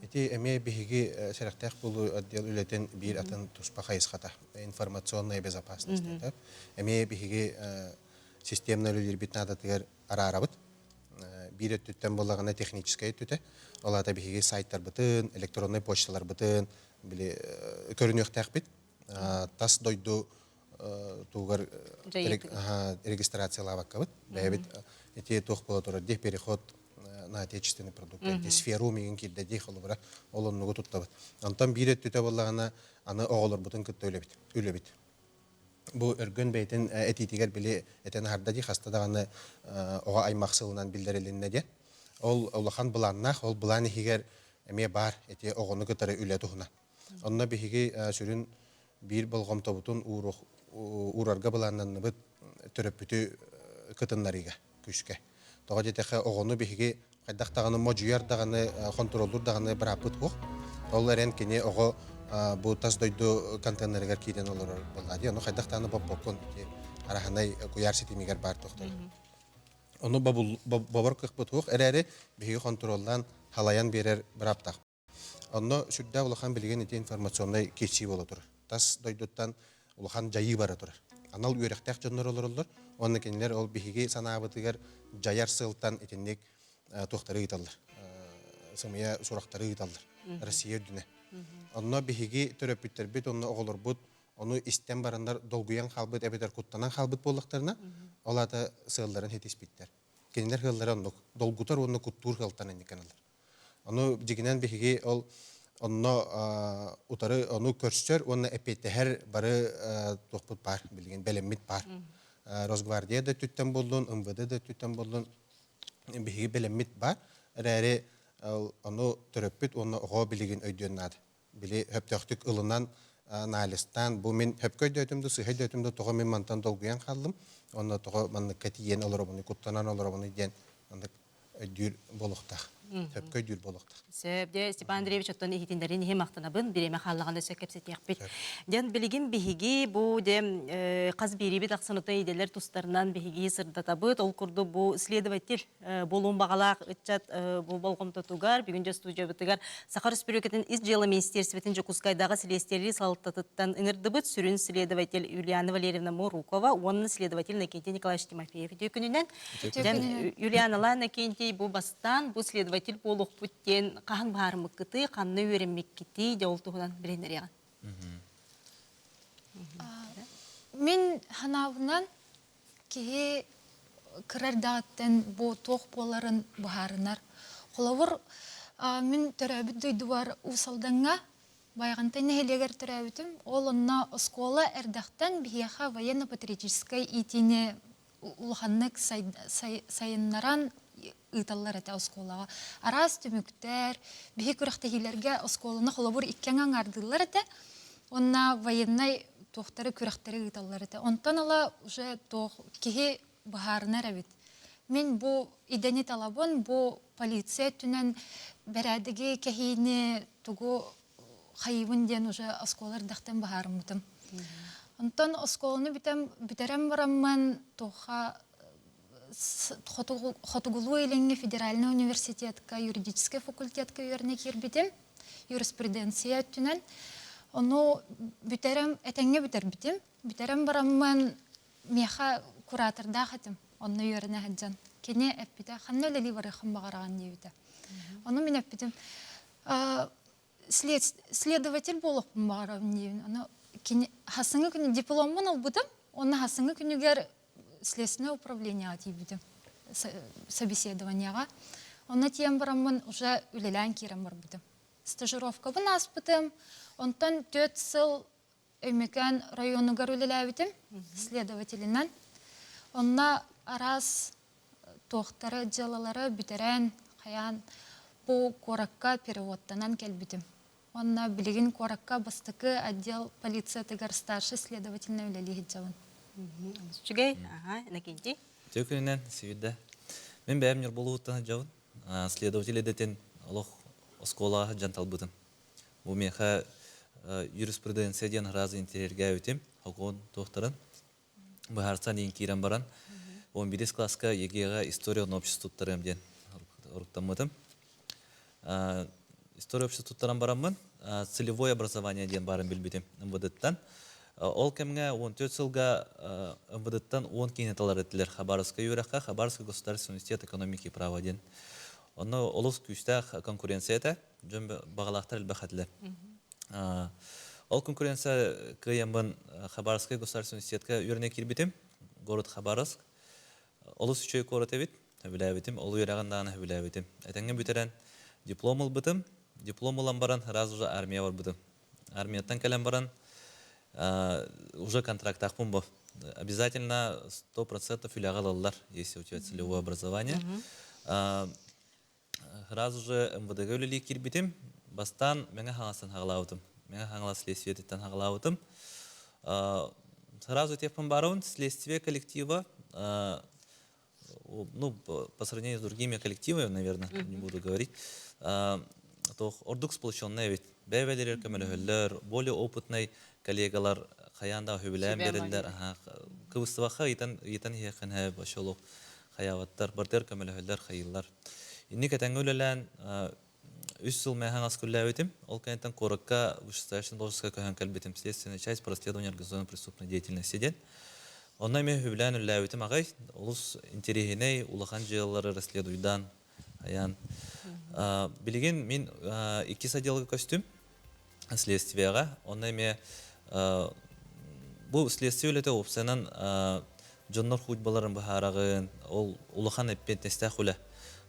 Ити эмиэ биһиги сэрэхтээх буолуу отдел үлэтин биир атын туспа хайысхата информационная безопасность диэтэ. Эмиэ биһиги системно үлэлиирбит наадатыгар араарабыт. Биир өттүттэн буоллаҕына техническэй өттүтэ. Ол аата биһиги сайтарбытын, электроннай почталарбытын били көрүнүөхтээхпит. Тас дойду тугар регистрациялаабаккабыт. Бэйэбит ити туох буола турар дии переход на отечественный продукт сферу миигин киирдэ дии холобура ол оннугу туттабыт. Онтон биир өттүтэ буоллаҕына аны оҕолорбутун кытта үлэбит. Үлэбит. Бу Өргөн бэйэтин этиитигэр били этэн аһарда дии хаста даҕаны оҕо аймах сылынан биллэрилиннэ диэн. Ол улахан былааннаах, ол былаан иһигэр эмиэ баар ити оҕону кытары үлэ туһунан. Онно биһиги сүрүн биир болҕомтобутун уурарга былааннанныбыт төрөппүтү кытыннарыыга күүскэ. Тоҕо диэтэххэ оҕону биһиги хайдах даҕаны модьуйар даҕаны, хонтуруоллуур даҕаны бырааппыт суох. Ол эрэн кини оҕо бу тас дойду контейнерыгар киирэн олорор буолла дии. Ону хайдах даҕаны боппоккун араһанай куйаар ситимигэр баар тохтор. Ону бобор кыахпыт суох эрээри биһиги хонтуруоллаан халайан биэрэр бырааптаах. Онно сүрдээх улахан билигин ити информационнай киирсии буола турар. Тас дойдуттан улахан дьайыы бара турар. Анал үөрэхтээх дьоннор олороллор. Уонна кинилэр ол биһиги санаабытыгар дьайар сылтан итинник туохтары ыыталлар. Сымыйа сурахтары ыыталлар. Россия үрдүнэ. Онно биһиги төрөппүттэрбит, онно оҕолорбут ону истэн бараннар долгуйан хаалбыт эбэтэр куттанан хаалбыт буоллахтарына, ол аата сыалларын ситиспиттэр. Кинилэр сыаллара оннук долгутар уонна куттуур сыалтан инник гыналлар. Ону дьигинэн биһиги ол онно утары ону көрсөр уонна эппиэттэһэр бары туохпут баар, билигин бэлэммит баар. Росгвардия да өттүттэн буоллун, МВД да өттүттэн буоллун биһиги бэлэммит баар. Эрээри ону төрөппүт уонна оҕо билигин өйдүөн наада. Били сөптөөхтүк ылынан анализтаан бу мин сөпкө өйдөөтүм да сыыһа өйдөөтүм да тоҕо мин мантан долгуйан хааллым уонна тоҕо манныкка тиийэн олоробунуй куттанан олоробунуй диэн маннык өйдүүр буолуохтаах. Сөпкө өйдүүр буолуохтаах. Сөп. Дьэ, Степан Андреевич, оттон иһитиннэрин иһин махтанабын. Бириэмэ хааллаҕына өссө кэпсэтиэхпит. Дьэн билигин биһиги бу дьэ хас биирибит ахсыныта идэлэр тустарынан биһиги сырдатабыт. Ол курдук бу следователь буолуон баҕалаах ыччат бу болҕомтотугар бүгүн дьэ студиябытыгар Саха Өрөспүүбүлүкэтин Ис дьыала министиэристибэтин Дьокуускайдааҕы силиэстийэлиир салалтатыттан ыҥырдыбыт сүрүн следователь Юлиана Валерьевна Морукова уонна следователь Иннокентий Николаевич Тимофеев үтүө күнүнэн. Дьэн Юлианалаан Иннокентий бу бастаан бу следователь буолуохпут диэн хаһан быһаарыммыккытый, ханна үөрэммиккитий, дьэ ол туһунан билиһиннэриэҕин. Мин ханаабынан киһи кыра эрдэҕиттэн бу туох буоларын быһаарынар. Холобур, мин төрөөбүт дойдубар Уус Алдаҥҥа Байаҕантай нэһилиэгэр төрөөбүтүм. Ол онно оскуола эрдэхтэн биһиэхэ военно-патриотическай иитиини улаханнык сайыннаран ыыталлар этэ оскуолаҕа. Араас түмүктэр, биһи күрэхтэһиилэргэ оскуоланы холобур икки аҥаардыыллар этэ. Уонна военнай туохтары күрэхтэри ыыталлар этэ. Онтон ыла уже туох киһи быһаарынар эбит. Мин бу идэни талабын, бу полиция өттүнэн бэрээдэги кэһиини тугу хайыыбын диэн уже оскуола эрдэхтэн быһаарыммытым. Онтон оскуоланы бүтэн бүтэрэн бараммын туохха Хотугулуу-Илиҥҥи федеральнай университетка юридическай факультетка үөрэнэ киирбитим юриспруденция өттүнэн. Ону бүтэрэн этэҥҥэ бүтэрбитим. Бүтэрэн бараммын миэхэ куратордаах этим. Онно үөрэнэ сылдьан. Кини эппитэ, ханна үлэлии барыаххын баҕараҕын диэбитэ. Ону мин эппитим, следователь буолуохпун баҕарабын диибин. Ону кини хасыҥҥы күнү дипломмун ылбытым. Уонна хасыҥҥы күнүгэр следственное управлениеҕа тиийбитим собеседованиеҕа. Онно тиийэн бараммын уже үлэлээн киирэн барбытым. Стажировкабын ааспытым. Онтон 4 сыл Өймөкөөн районугар үлэлээбитим следователинэн. Онно араас туохтары, дьыалалары бүтэрэн, Хайаан бу куоракка переводтанан кэлбитим. Уонна билигин куоракка бастакы отдел полициятыгар старший следовательнай үлэлии сылдьабын. Үчүгэй, аха, Иннокентий. Үтүө күнүнэн, Сибирде. Мин бэйэм Ньурбулууттан сылдьабын. Следователь идэтин олох оскуолаҕа сылдьан талбытым. Бу миэхэ юриспруденция диэн араас интэриэһиргээбитим, сокуон туохтарын. Быһаарсан диэн киирэн баран, 11 класска ЕГЭ-ҕэ история уонна общество туттарыам диэн оруктаммытым. История общества туттаран бараммын, целевое образование диэн баарын билбитим МВД-ттан. Ол кэмҥэ 14 сылга МВД-ттан 10 киһини талар этилэр Хабаровскай үөрэххэ, Хабаровский государственный университет экономики и права диэн. Онно олус күүстээх конкуренция этэ. Дьон баҕалаахтар элбэх этилэр. Ол конкуренция кыайаммын Хабаровскай государственный университетка үөрэнэ киирбитим. Город Хабаровск. Олус үчүгэй куорат эбит. Сөбүлээбитим. Ол үөрэҕин даҕаны сөбүлээбитим. Этэҥҥэ бүтэрэн диплом ылбытым. Диплом ылан баран сразу же армия барбытым. Армияттан кэлэн баран уже контрактаахпын бу. Обязательно 100% үлэҕэ ылаллар, если у тебя целевое образование. Сразу же МВД-га үлэлии киирбитим. Бастаан Мэҥэ Хаҥаластан хаҕалаабытым. Мэҥэ Хаҥалас следствиетиттэн хаҕалаабытым. Сразу этиэхпин баарабын, следствие коллектива, ну, по сравнению с другими коллективами, наверное, не буду говорить, то ордук сплоченный эбит. Бэйбэлэрэр көмөлөһөллөр, более опытный коллегалар хайаан да хүбүлээн береллер. Кыбыстыбакка ыйтан ыйтан иһиэххин һэ бошолук хайаабаттар, бардыр көмөлөһөллөр, хайыыллар. Инник этэҥҥэ үлэлээн үс сыл мэһэҥ күллээбитим. Ол кэнниттэн куоракка вышестоящий должностька көһөн кэлбитим. Следственная часть по расследованию организованной преступной деятельности диэн. Онно эмиэ үбүлээн үлэлээбитим аҕай. Олус интэриэһинэй, улахан дьыалалары расследуйдаан айан. Билигин мин иккис отделга көстүм следствиеҕа. Онно эмиэ бу следствие үлэтэ уопсайынан дьоннор худьбаларын быһаараҕын, ол улахан эппиэтинэстээх үлэ.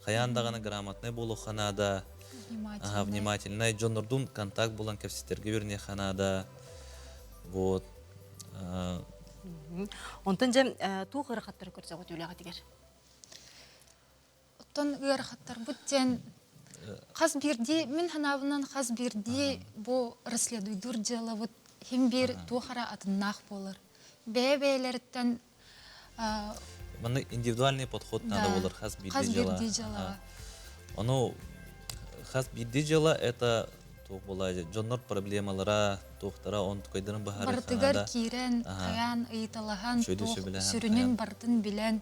Хайаан даҕаны грамотнай буолуохха наада, внимательный, дьоннордуун контакт булан кэпсэтэргэ үөрэниэххэ наада. Вот. Онтон дьэ туох ыарахаттары көрсөҕүт үлэҕитигэр? Оттон ыарахаттарбыт диэн хас биирдии мин санаабынан хас биирдии бу расследуйдуур дьыалабыт хим биир туох эрэ атыннаах буолар. Бэйэ-бэйэлэриттэн Манна индивидуальный подход надо болар хас биирдии дьыала. Ону хас биирдии дьыала это туох буолаа дьоннор проблемалара туохтара он тукайдарын баһары барытыгар киирэн хайаан ыйыталаһан туох сүрүнүн барытын билэн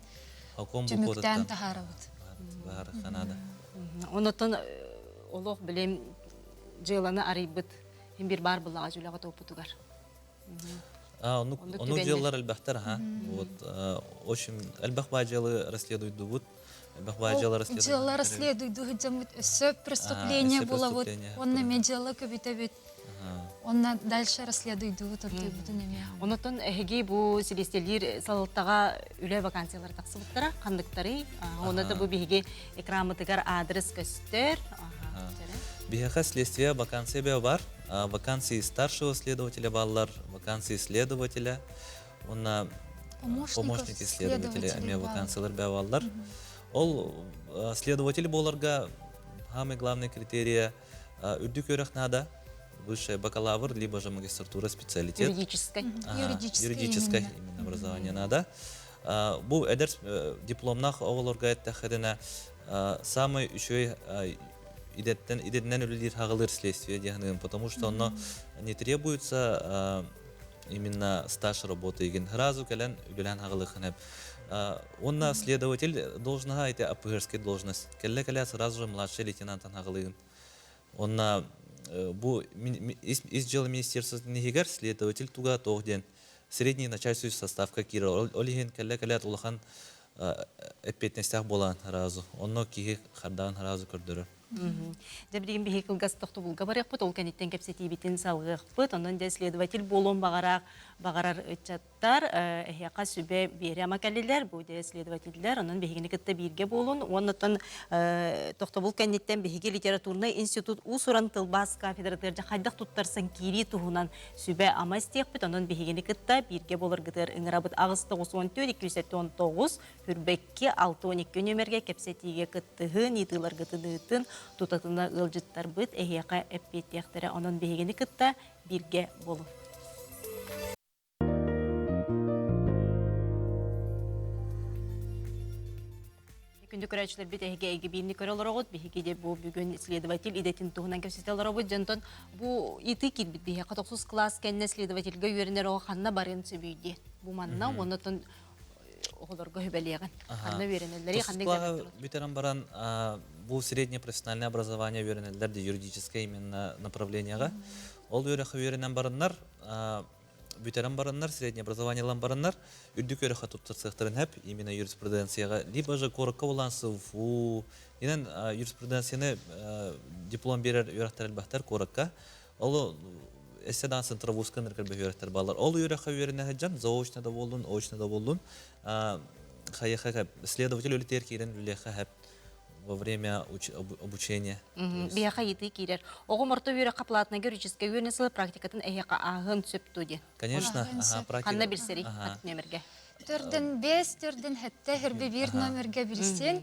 түмүктээн таһаарабыт. Баһары Онотон олох билим дьыаланы арыйбыт хим бир бар буллаҕа дьүлэҕэ топпутугар. Ону дьыалалар элбэхтэр аха. Вот очень элбэх баа дьыалы расследуйдубут. Элбэх баа дьыала расследуйдубут. Дьыала расследуйду сылдьаммыт өссө преступление булабыт. Онно эмиэ дьыала көбүтэбит. Онно дальше расследуйдубут ортойбутун эмиэ. Онотон эһиги бу силиэстийэлиир салалтаҕа үлэ вакансиялара тахсыбыттара ханныктарый? Онно да бу биһиги экраммытыгар адрес көстөр. Биһиэхэ следствие вакансия бе бар. Вакансии старшего следователя баллар, вакансии следователя, уонна помощники следователя эмиэ вакансиялар бе баллар. Ол следователь боларга самый главный критерия үрдүк үөрэх надо, высшее бакалавр, либо же магистратура специалитет. Юридическое. Юридическое именно образование надо. Бу эдэр дипломнаах оҕолорго эттэххитинэ самый үчүгэй идэттэн идэтинэн үлэлиир хаҕылыыр следствие диэханыгын, потому что онно не требуется именно стаж работы игин сразу кэлэн үлэлээн хаҕылыаххын Онна следователь должноһа это АПГ должность. Кэллэ кэлэ сразу же младший лейтенантан хаҕылыгын. Онна бу ис дьыала министерствотын иһигэр следователь туга тоох диэн средний начальствующий составка киирэр. Ол иһин кэллэ кэлээт улахан эппиэтинэстээх буолан сразу. Онно киһи хардаан сразу көрдөрөр. Дьэ билигин биһиги кылгас тохтобулга барыахпыт, ол кэнниттэн кэпсэтиибитин салгыахпыт. Онон дьэ следователь буолуон баҕарар баҕарар ыччаттар эһиэхэ сүбэ биэрэ-ама кэллилэр. Бу дьэ следователлэр, онон биһигини кытта бииргэ буолун. Уонна тохтобул кэнниттэн биһиги литературнай институт уус-уран тылбаас кафедратыгар дьэ хайдах туттарсан киирии туһунан сүбэ-ама истиэхпит. Онон биһигини кытта бииргэ буоларгытыгар ыҥырабыт. 8 94 279 Хүрбэкки 62 нүөмэргэ кэпсэтиигэ кыттыһын, ыйытыыларгытын ыытын, тутатына ыалдьыттарбыт эһиэхэ эппиэттиэхтэрэ. Онон биһигини кытта бииргэ буолуҥ. Күндү көрөөччүлэрбит эһиги эйгэ биирни көрө олороҕут. Биһиги де бу бүгүн следователь идэтин туһунан кэпсэтэ олоробут. Дьонтон бу итыы киирбит биһиэхэ тохсус кылаас кэннэ следовательга үөрэнэр оҕо ханна барыан сөбүй диэн. Бу манна уонна оҕолорго сүбэлиэҕин. Ханна үөрэнэллэрий, ханна Тустаах бүтэрэн баран бу среднее профессиональное образование үөрэнэллэр де юридическое именно направлениеҕа. Ол үөрэххэ үөрэнэн бараннар бүтэрэн бараннар, среднее образование ылан бараннар, үрдүк үөрэххэ туттарсыахтарын сөп, именно юриспруденцияҕа, либо же куоракка булан СВФУ, инэн юриспруденцияны диплом биэрэр үөрэхтэр элбэхтэр куоракка. Ол эссе даҕаны центровузка ыныргар бөһүөрэктэр бааллар. Ол үөрэххэ үөрэнэ сылдьан, заочно да буоллун, очно да буоллун, хайыха следователь үлэтигэр киирэн үлэлиэххэ сөп во время обучения. Биһиэхэ ыйытыы киирэр. Оҕом орто үөрэххэ платнайга юридическай үөрэнэ сылы практикатын эһиэхэ ааһыан сөп дуо диэн. Конечно, ага, практика. Ханна билсэрий ат нөмерге? Төрдөн бес, төрдөн хэтте, хөрбе бир номерге билсин.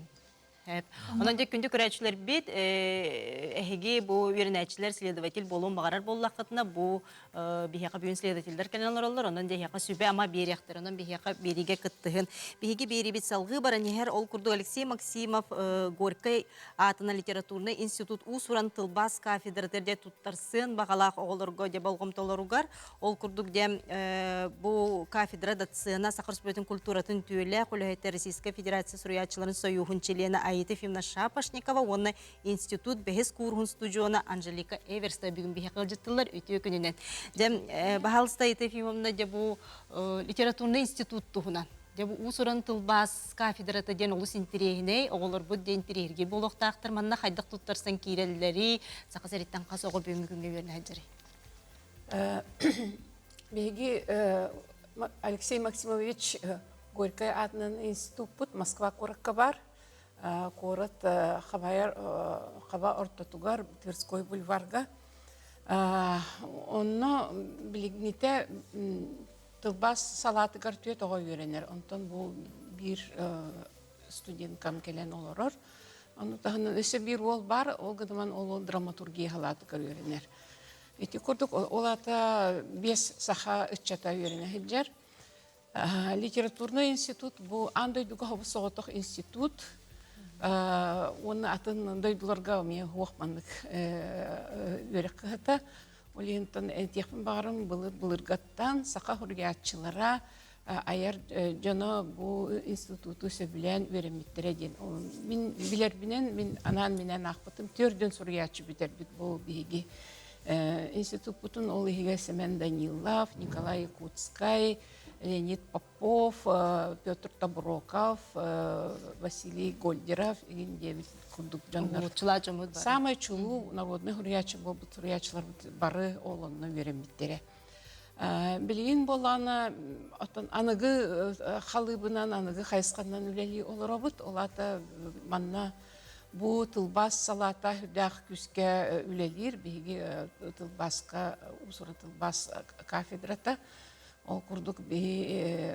Онон дьэ күндү көрөөччүлэрбит, эһиги бу үөрэнээччилэр следователь буолуон баҕарар буоллаххытына, бу биһиэхэ бүгүн следователлэр кэлэн олороллор, онон дьэ эһиэхэ сүбэ-ама биэриэхтэр, онон биһиэхэ биэриигэ кыттыһын. Биһиги биэриибит салҕыы баран иһэр, ол курдук Алексей Максимов Горькай аатынан литературнай институт уус-уран тылбаас кафедратыгар дьэ туттарсыан баҕалаах оҕолорго дьэ болҕомтолоругар Ол курдук дьэ бу кафедра доцена Саха Республикатын культуратын түөлээх үлэһитэ Российскай Федерация суруйааччыларын сойууһун чилиэнэ Аита Ефимовна Шапошникова уонна институт бэһис кууруһун студиона Анжелика Эверста бүгүн биһиэхэ ыалдьыттылар үтүө күнүнэн. Дьэ, баһаалыста Аита Ефимовна дьэ бу литературнай институт туһунан Дьэ бу уус-уран тылбаас кафедрата диэн олус интириэһинэй, оҕолорбут диэн интириэһиргиир буолуохтаахтар. Манна хайдах туттарсан киирэллэрий, саха сириттэн хас оҕо бүгүҥҥү күҥҥэ үөрэнэ сылдьарый? Биһиги Алексей Максимович Горькай аатынан институппут Москва куоракка баар. Куорат хабайар хаба ортотугар Тверской бульварга. Онно билигнитэ тылбаас салаатыгар түөрт оҕо үөрэнэр. Онтон бу биир студенткам кэлэн олорор. Ону таһынан өссө биир уол баар, ол гынан ол уол драматургия салаатыгар үөрэнэр. Ити курдук ол аата биэс саха ыччата үөрэнэ сылдьар. Литературнай институт бу аан дойдуга хобус соҕотох институт уонна атын дойдуларга эмиэ суох маннык үөрэх кыһата. Ол иһин этиэхпин баҕарым былыр былыргаттан саха суруйааччылара айар дьоно бу институту сөбүлээн үөрэммиттэрэ диэн. Мин билэрбинэн, мин анаан-минээн аахпытым, төрдүн суруйааччы бүтэрбит бу биһиги институппутун ол иһигэр Семен Данилов, Николай Якутскай, Леонид Попов, Петр Тоброков, Василий Гольдеров игин диэбит курдук дьоннор. Самай чулуу народный суруйааччы буолбут суруйааччыларбыт бары ол онно үөрэммиттэрэ. Билигин буоллаҕына, оттон аныгы халыыбынан, аныгы хайысханан үлэлии олоробут. Ол аата манна бу тылбаас салаата үрдээх күүскэ үлэлиир. Биһиги тылбааска уус-уран тылбаас кафедрата. Ол курдук биһи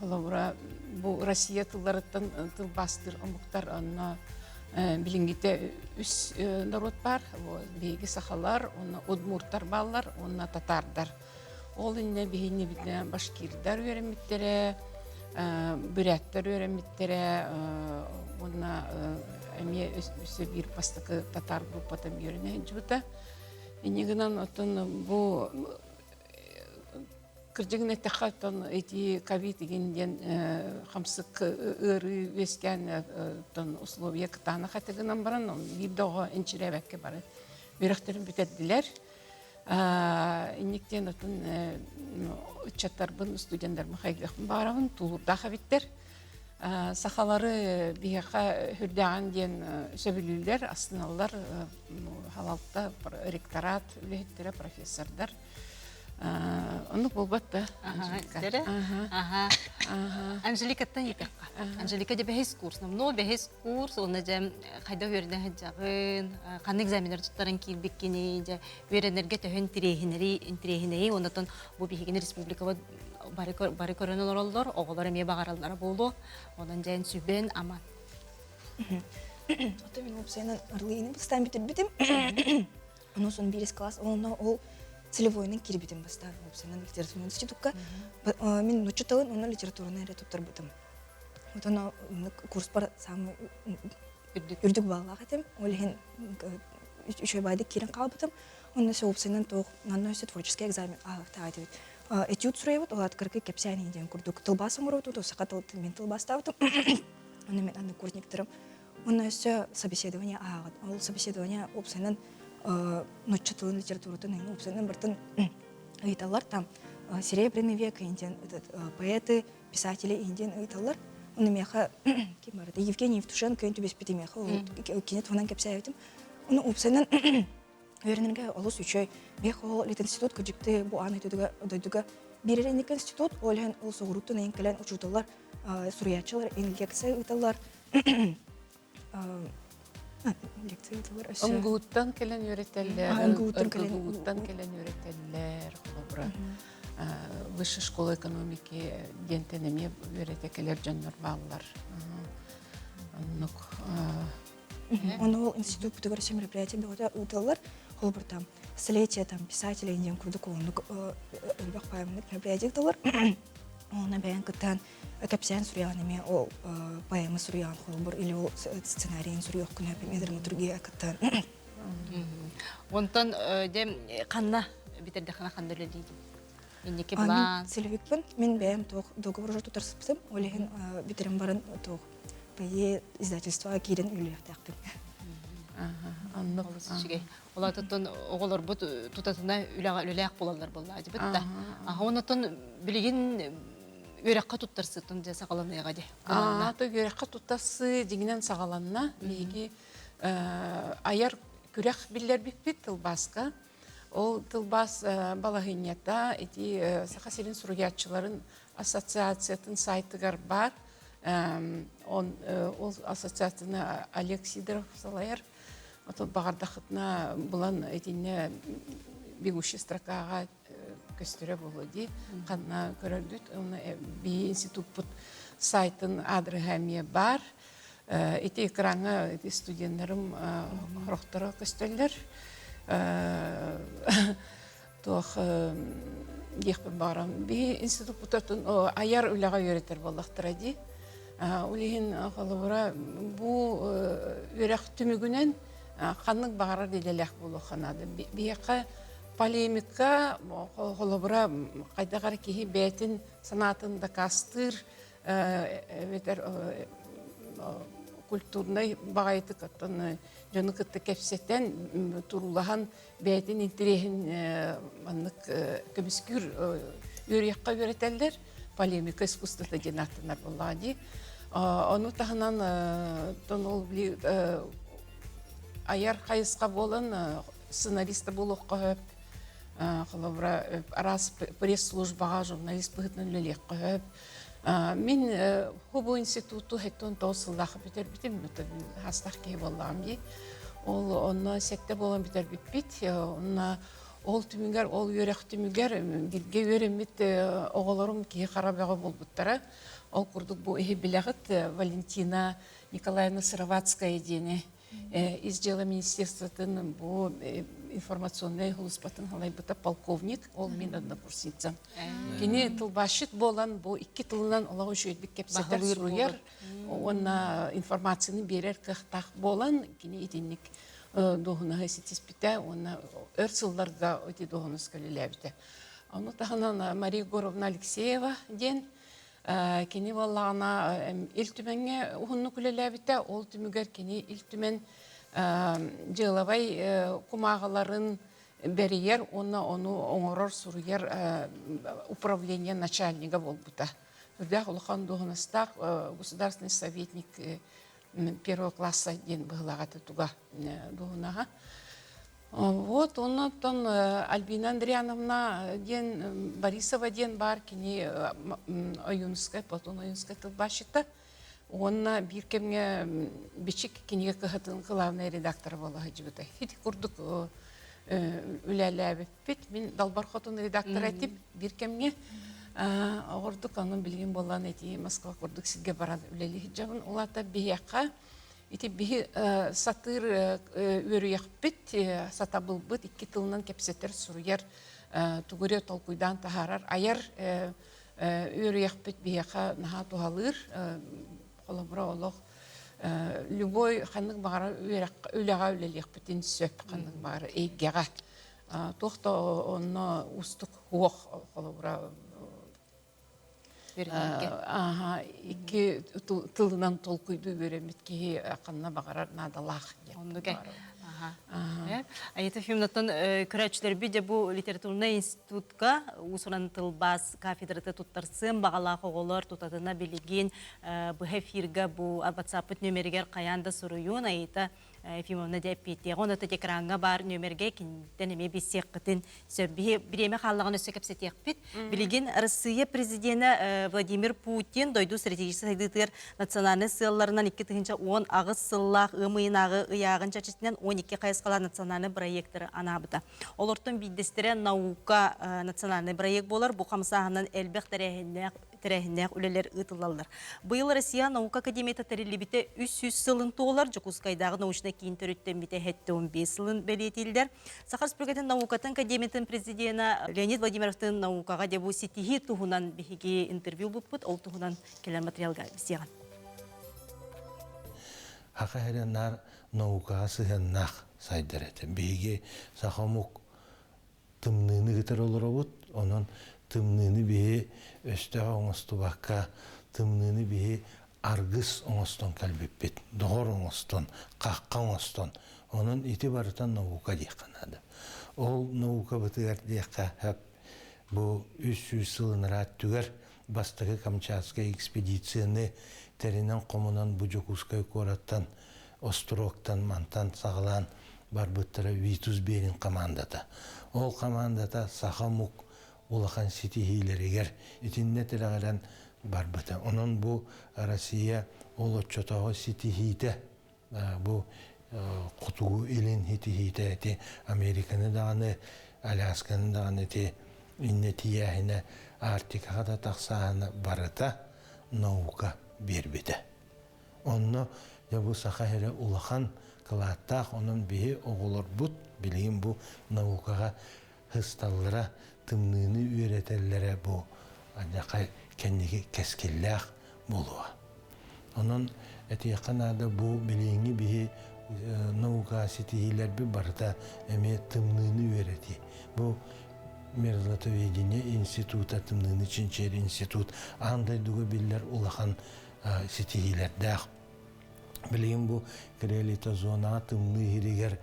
холобура бу Россия тылларыттан тылбаастыыр омуктар онно билиҥҥитэ үс норуот баар. Биһиги сахалар, уонна удмуртар бааллар, уонна татаардар. Ол иннэ биһиги башкирдар үөрэммиттэрэ, бүрээттэр үөрэммиттэрэ, уонна эмиэ өссө биир бастакы татаар группата үөрэнэ сылдьыбыта. Инньэ гынан оттон бу Кырдьыгын эттэххэ, оттон ити ковид игин диэн хамсык ыарыы үөскээн оттон условия кытаанах этэ гынан баран, биир да оҕо инчирээбэккэ бары үөрэхтэрин бүтэрдилэр. Инниктэн оттон ыччаттарбын, студеннарбын хайгыахпын баҕарабын, тулуурдаах эбиттэр. Сахалары биһиэхэ үрдээҕин диэн сөбүлүүллэр, астыналлар халалта, ректорат үлэһиттэрэ, профессордар. Оннук буолбат да, Анжелика? Аха. Анжеликаттан ыйытыахха. Анжелика дьэ бэһис курс, номнуо бэһис курс, уонна дьэ хайдах үөрэнэ сылдьаҕын, ханнык экзаменнар туттаран киирбиккиний, дьэ үөрэнэргэ төһө интириэһинэйий, оннотон бу биһигини республикабыт бары, бары көрөн олороллор, оҕолор эмиэ баҕараллара буолуо. Онон дьэн сүбэн аман. Ото мин уопсайынан Орлыйыны бастаан бүтэрбитим. Онон сон биирис класс, онно ол целевойунан киирбитим бастаан уопсайынан литературный институкка. Мин нуучча тылын уонна литератураны эрэ туттарбытым. Вот оно курспар самый үрдүк баллаах этим. Ол иһин үчүгэй баайдык киирэн хаалбытым. Онно уопсайынан туох манна өссө творческий экзамен ааһыахтаах этибит. Этюд суруйабыт, ол аат кыракый кэпсээн диэн курдук тылбаас оҥоробут, саха тылын мен тылбаастаабытым. Онно мен однокурсниктарым. Онно өссө собеседование ааҕыт. Ол собеседование уопсайынан нуучча тылын литературатын уопсайынан бартын ыйыталлар там Серебряный век индиан этот поэты, писатели индиан ыйыталлар. Онно миэхэ ким барыта Евгений Евтушенко түбэспит миэхэ кини туһунан кэпсээбитим. Ону уопсайынан үөрэнэргэ олус үчүгэй. Биэх ол литинститут кырдьыкты бу аан дойдуга биэрэр инник институт, ол иһин ол соҕурууттан ыйан кэлэн учууталлар, суруйааччылар лекция ыыталлар. Лекция ыыталлар өссө. МГУ-ттан кэлэн үөрэтэллэр, МГУ-ттан кэлэн РГУ-ттан кэлэн үөрэтэллэр, холобура, Высшая школа экономики диэнтэн эмиэ үөрэтэ кэлэр дьоннор бааллар. Оннук Ону ол институт бутугар өссө мероприятие бөҕөтө ыыталлар. Холобур там столетие там писателей диэн курдук оннук элбэх паамыннык мероприятие ыыталлар. Онно бэйэн кыттан кэпсээн суруйаҕын эмиэ ол поэма суруйаҕын холобур или ол сценарийын суруйуоххун эмиэ драматургия кыттан. Онтон дьэ ханна бүтэрдэххинэ ханна үлэлиигин? Инники план? Мин целевикпин. Мин бэйэм туох договор уже тутарсыппытым. Ол иһин бүтэрэн баран туох ПЕ издательствоҕа киирэн үлэлиэхтээхпин. Оннук үчүгэй. Олоототтон оҕолорбут тутатына үлэҕэ үлэлээх буолаллар буоллаадьыбыт да. Аха онотон билигин үөрэххэ туттарсыттан дьэ саҕаланыаҕа дии. Аа, то үөрэххэ туттарсыы дьиҥинэн саҕаланна. Биһиги айар күрэх биллэрбиппит тылбааска. Ол тылбаас балаһыанньата ити Саха сирин суруйааччыларын ассоциациятын сайтыгар баар. Он, ол ассоциацияны Олег Сидоров салайар. Отон баҕардахытына булан итиннэ бегущий строкаҕа көстөрө буолуо дии. Ханна көрөргүт, онно биһи институппут сайтын аадырыһа эмиэ баар. Ити экраҥҥа ити студеннарым сорохторо көстөллөр. Туох диэхпин баҕарам. Биһи институппутун айар үлэҕэ үөрэтэр буоллахтара дии. Ол иһин холобура бу үөрэх түмүгүнэн ханнык баҕарар идэлээх буолуохха наада. Биһиэхэ полемика холобура хайдах эрэ киһи бэйэтин санаатын дакаастыыр эбэтэр культурнай баҕайытык оттон дьону кытта кэпсэтэн туруулаһан бэйэтин интэриэһин маннык көмүскүүр үөрүйэххэ үөрэтэллэр полемика искусствота диэн ааттанар буоллаҕа дии ону таһынан ол айар хайысха буолан сценариста буолуохха сөп холобура араас пресс-службаҕа журналист быһыытынан үлэлиэххэ сөп Мин хубу институту хэттон тоҕус сыллаах бүтэрбитим, хастах киһи буоллаҕым дии. Ол онно сэттэ буолан бүтэрбиппит. Онно ол түмүгэр, ол үөрэх түмүгэр бииргэ үөрэммит оҕолорум киһи хара бөҕө буолбуттара. Ол курдук бу иһи билэҕит Валентина Николаевна Сыроватская диэни Ис дьыала министерствотын бу информационнай сулууспатын салайбыта полковник, ол мин однокурсницам. Кини тылбаасчыт буолан бу икки тылынан олох үчүгэйдик кэпсэтэр, суруйар уонна информацияны биэрэр кыахтаах буолан кини итинник дуоһунаһы ситиспитэ уонна өр сылларга ити дуоһунаска үлэлээбитэ. Ону таһынан Мария Егоровна Алексеева диэн Кини буоллаҕына Ил Түмэҥҥэ уһуннук үлэлээбитэ. Ол түмүгэр кини Ил Түмэн дьыалабай кумааҕыларын бэрийэр уонна ону оҥорор, суруйар управление начальнига буолбута. Үрдээх улахан дуоһунастаах государственный советник первого класса диэн быһылаҕа туга дуоһунаһа. Вот, оннуттан Альбина Андриановна диэн Борисова диэн баар кини Ойуунускай, Платон Ойуунускай тылбаасчыта. Уонна биир кэмҥэ Бичик кинигэ кыһатын главнай редактора буола сылдьыбыта. Ити курдук үлэлээбиппит. Мин Далбар Хотун редактора этим биир кэмҥэ. Оҕордук онон билигин буоллаан ити Москва курдук сиргэ баран үлэлии сылдьабын. Ол аата биһиэхэ ити биһи сатыыр үөрүйэхпит, сатабылбыт икки тылынан кэпсэтэр, суруйар, тугу эрэ толкуйдаан таһаарар, айар үөрүйэхпит биһиэхэ наһаа туһалыыр. Холобура, олох любой ханнык баҕарар үлэҕэ үлэлиэхпитин сөп, ханнык баҕарар эйгэҕэ. Туох да онно уустук суох, холобура, икки тылынан толкуйдуу үөрэммит киһи ханна баҕарар наадалаах диэн. Оннук Аита Ефимовнаттан көрөөччүлэрбит дьэ бу литературнай институтка уус-уран тылбаас кафедрата туттарсыан баҕалаах оҕолор тутатына билигин быһа эфирга бу WhatsApp нүөмэригэр хайаан да суруйуун Аита Ефимовна дьэ эппиэттиэҕэ онно экраҥҥа баар нүөмэргэ киниттэн эмиэ билсиэххитин сөп. Биһи бириэмэ хааллаҕына өссө кэпсэтиэхпит. Билигин Россия президенэ Владимир Путин дойду стратегическай сайдыытыгар национальнай сыалларынан 2018 сыллаах ыам ыйынааҕы ыйааҕын чэрчитинэн 12 хайысхалаах национальнай проектары анаабыта. Олортон биирдэстэрэ наука национальнай проект буолар. Бу хамсааһынан элбэх тэрээһиннээх тэрээһиннээх үлэлэр ыытыллаллар. Быйыл Россия наука академията тэриллибитэ 300 сылын туолар, Дьокуускайдааҕы научнай киин төрүттэммитэ 75 сылын бэлиэтииллэр. Саха Республикатын наукатын академиятын президенэ Леонид Владимировтын наукаҕа дебу ситиһии туһунан биһиги интервью буппут, ол туһунан кэлэр материалга билсиэҕин. Саха сирэ наар наукаҕа сыһыаннаах сайдар этэ. Биһиги саха омук тымныыны кытары олоробут, онон тымныыны биһи өстөөх оҥостубакка, тымныыны биһи аргыс оҥостон кэлбиппит, доҕор оҥостон, хахха оҥостон. Онон ити барыта наука диэххэ наада. Ол наукабытыгар диэххэ сөп бу 300 сыл ынараа өттүгэр бастакы Камчатскай экспедицияны тэринэн хомунан бу Дьокуускай куораттан Остроктан мантан саҕалаан барбыттара Витус Беринг командата. Ол командата саха омук улахан ситиһиилэригэр итиннэ тирэҕирэн барбыта. Онон бу Россия ол оччотооҕу ситиһиитэ бу хотугу илин ситиһиитэ ити Американы даҕаны Алясканы даҕаны ити иннэ тиийээһинэ Арктикаҕа да тахсааһына барыта наука биэрбитэ. Онно дьэ бу саха сирэ улахан кылааттаах, онон биһи оҕолорбут билигин бу наукаҕа сысталлара, тымныыны үөрэтэллэрэ бу адьахай кэнники кэскиллээх буолуо. Онон этиэххэ наада бу билиҥҥи биһи наука ситиһиилэрбит барыта эмиэ тымныыны үөрэтии. Бу мерзлотоведение института, тымныыны чинчийэр институт аан дойдуга биллэр улахан ситиһиилэрдээх. Билигин бу криолитозонаҕа тымныы иһиригэр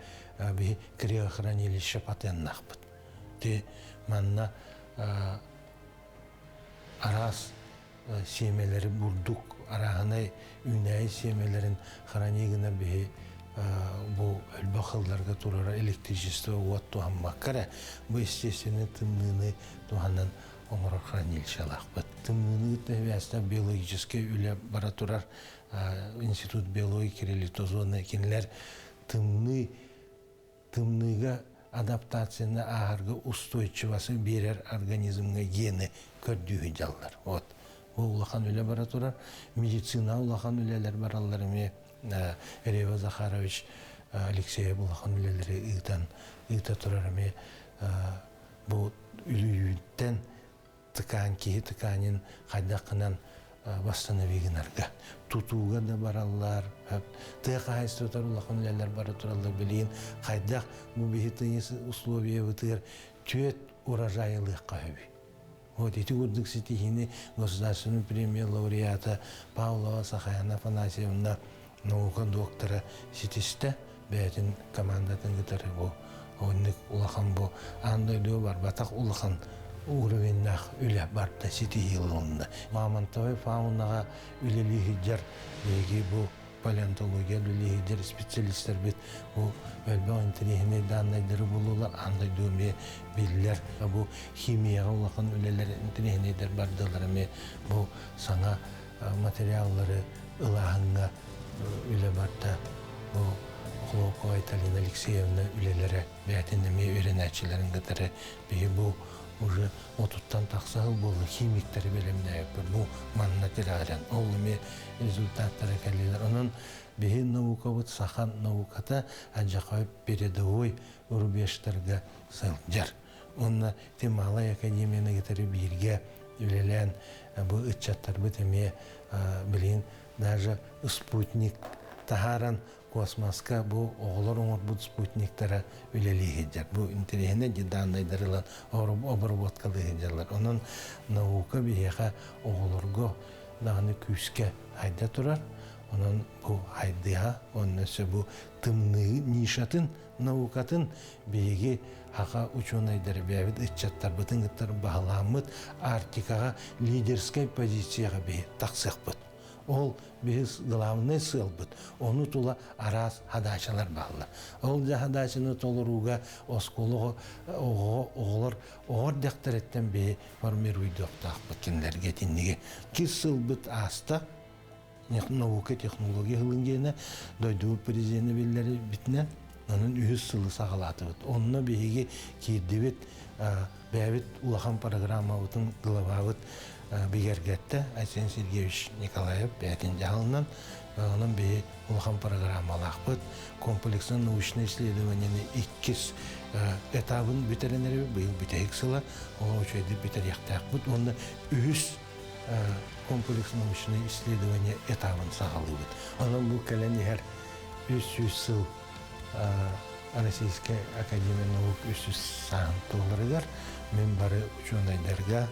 биһи криохранилище патеннаахпыт. Ти манна араас сиэмэлэри бурдук арааһынай үүнээйи сиэмэлэрин хрании гына биһи бу элбэх сылларга турара электричество уот туһаммакка эрэ бу естественный тымныыны туһанан оҥорор хранилищелаахпыт. Тымныыны кытта сибээстээх биологическай үлэ бара турар Институт биологии кириллитозоны кинилэр тымныы тымныыга адаптацияны ааһарга устойчивасы биэрэр организмҥа гены көрдүү сылдьаллар. Вот. Бу улахан үлэ бара турар. Медицина улахан үлэлэр бараллар эмиэ Рева Захарович Алексеев улахан үлэлэри ыытан ыыта турар эмиэ бу үлүйүүттэн тыкаан киһи тыкаанин хайдах гынан восстанови гынарга тутууга да бараллар тыа хаһаайыстыбатыгар улахан үлэлэр бара тураллар билигин хайдах бу биһи тыйыс условиябытыгар түөт урожай ылыахха сөбүй вот ити курдук ситиһиини государственный премия лауреата Павлова Сахаяна Афанасьевна наука доктора ситистэ бэйэтин командатын кытары бу оннук улахан бу аан дойдуга барбатах улахан уровеннаах үлэ барда ситиһии ылынна. Мамонтовай фаунаҕа үлэлии сылдьар биһиги бу палеонтология үлэлии сылдьар специалистарбыт бу элбэх интэриэһинэй дааннайдары буллулар, аан дойду эмиэ биллэр. Бу химияҕа улахан үлэлэр интэриэһинэйдэр бардылар эмиэ бу саҥа материаллары ылааһыҥҥа үлэ барда. Бу Охлопкова Айталина Алексеевна үлэлэрэ бэйэтин эмиэ үөрэнээччилэрин кытары биһи бу уже отуттан тахса сыл буолла химиктэри бэлэмнээбиппит бу манна тирэҕирэн ол эмиэ результаттара кэллилэр. Онон биһи наукабыт саха науката адьаха передовой рубежтарга сылдьар. Уонна ити Малай академияны кытары бииргэ үлэлээн бу ыччаттарбыт эмиэ билигин даже спутник таһааран космоска бу оҕолор оҥорбут спутниктара үлэлии сылдьар. Бу интэриэһинэй даннайдары ылан обработкалыы сылдьаллар. Онон наука биһиэхэ оҕолорго даҕаны күүскэ хайда турар. Онон бу хайдыһа, онно өссө бу тымныы нишатын наукатын биһиги хаха учуонайдары бэйэбит ыччаттарбытын кытта баһылааммыт Арктикаҕа лидерскэй позицияҕа биһи тахсыахпыт. Ол биһи главнай сыалбыт. Ону тула араас хадаачалар бааллар. Ол дьэ хадаачаны толорууга оскуола оҕоҕо оҕолор оҕор дэхтэриттэн биһи формируйдуохтаахпыт кинилэргэ итинниги. Кис сылбыт ааста наука технология сылын диэнэ дойдубут президенэ биллэрбитинэн онон үһүс сылы саҕалаатыбыт. Онно биһиги киирдибит бэйэбит улахан программабытын главабыт бигэргэттэ Айсен Сергеевич Николаев бэйэтин дьаһалынан онон биһи улахан программалаахпыт комплексно научное исследованиены иккис этабын бүтэрэн эрэбит быйыл бүтэһик сыла ол үчүгэйдик бүтэриэхтээхпит уонна үһүс комплекс научное исследование этабын саҕалыыбыт. Онон бу кэлэн иһэр 300 сыл Российская академия наук 300 сааһын туоларыгар мин бары учуонайдарга,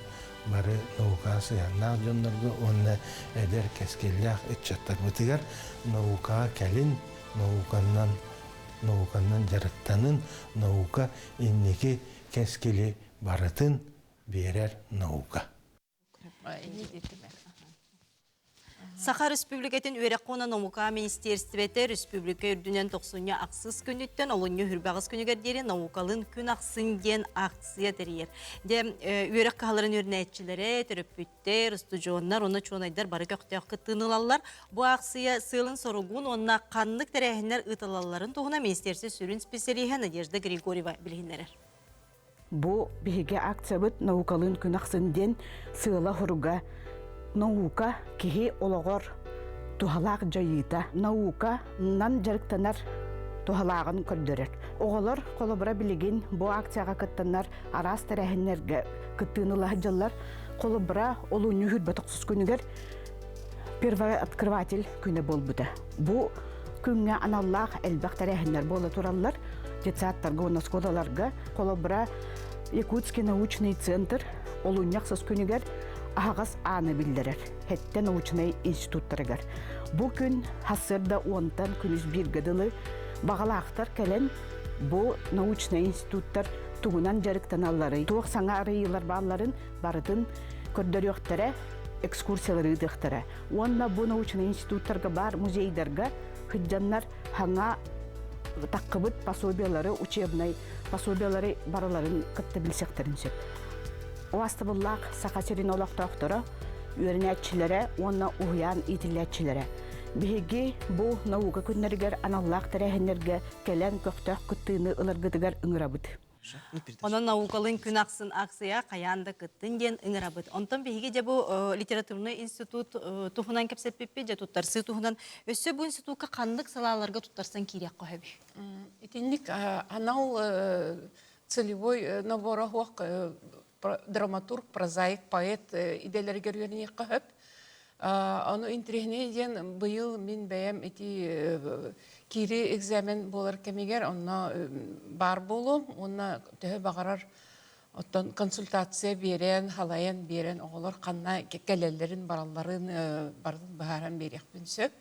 бары наукаҕа сыһыаннаах дьоннорго уонна эдэр кэскиллээх ыччаттарбытыгар наукаҕа кэлин, науканнан науканан дьарыктанын, наука инники кэскили барытын биэрэр наука. Саха Республикатын үөрэх уонна наука министиэристибэтэ республика үрдүнэн тохсунньу ахсыс күнүттэн олунньу хүрбэҕис күнүгэр диэри наукалын күн ахсын диэн акция тэрийэр. Дьэ, үөрэх кыһаларын үөрэнээччилэрэ, төрөппүттэр, устудьуоннар уонна учуонайдар бары көхтөөх кыттыыны ылаллар. Бу акция сыалын-соругун уонна ханнык тэрээһиннэр ыытылалларын туһунан министиэристибэ сүрүн специалиһэ Надежда Григорьева билиһиннэрэр. Бу биһиги акциябыт наукалыын күн ахсын диэн сыала-соруга наука киһи олоҕор туһалаах дьайыыта, науканан дьарыктанар туһалааҕын көрдөрөр. Оҕолор холобура билигин бу акцияҕа кыттаннар араас тэрээһиннэргэ кыттыыны ыла сылдьаллар. Холобура олунньу хүрбэ тохсус күнүгэр первооткрыватель күнэ буолбута. Бу күҥҥэ аналлаах элбэх тэрээһиннэр буола тураллар. Детсадтарга уонна оскуолаларга холобура Якутский научный центр олунньах сыс күнүгэр аһаҕас ааны биллэрэр Хэттэ научнай институттарыгар. Бу күн сарсыарда уонтан күнүс бииргэ дылы баҕалаахтар кэлэн бу научнай институттар тугунан дьарыктаналларый, туох саҥа арыйыылар баалларын барытын көрдөрүөхтэрэ, экскурсиялары ыытыахтара. Уонна бу научнай институттарга баар музейдарга сылдьаннар хаҥа таккыбыт пособиялары, учебнай пособиялары барыларын кытта билсиэхтэрин сөп. Убаастабыллаах Саха сирин олохтоохторо, үөрэнээччилэрэ уонна уһуйаан иитиллээччилэрэ. Биһиги бу наука күннэригэр аналлаах тэрээһиннэргэ кэлэн көхтөөх кыттыыны ыларгытыгар ыҥырабыт. Онон наукалыын күн ахсын акция хайаан да кыттын диэн ыҥырабыт. Онтон биһиги дьэ бу литературнай институт туһунан кэпсэппиппит, дьэ туттарсыы туһунан. Өссө бу институкка ханнык салааларга туттарсан киириэххэ сөбүй? Итинник анал целевой набора суох драматург, прозаик, поэт идэлэригэр үөрэниэххэ сөп. Ону интэриэһинэй диэн быйыл мин бэйэм ити киири экзамен буолар кэмигэр онно баар буолуом уонна төһө баҕарар оттон консультация биэрэн, халайан биэрэн оҕолор ханна кэлэллэрин, баралларын барытын быһааран биэриэхпин сөп.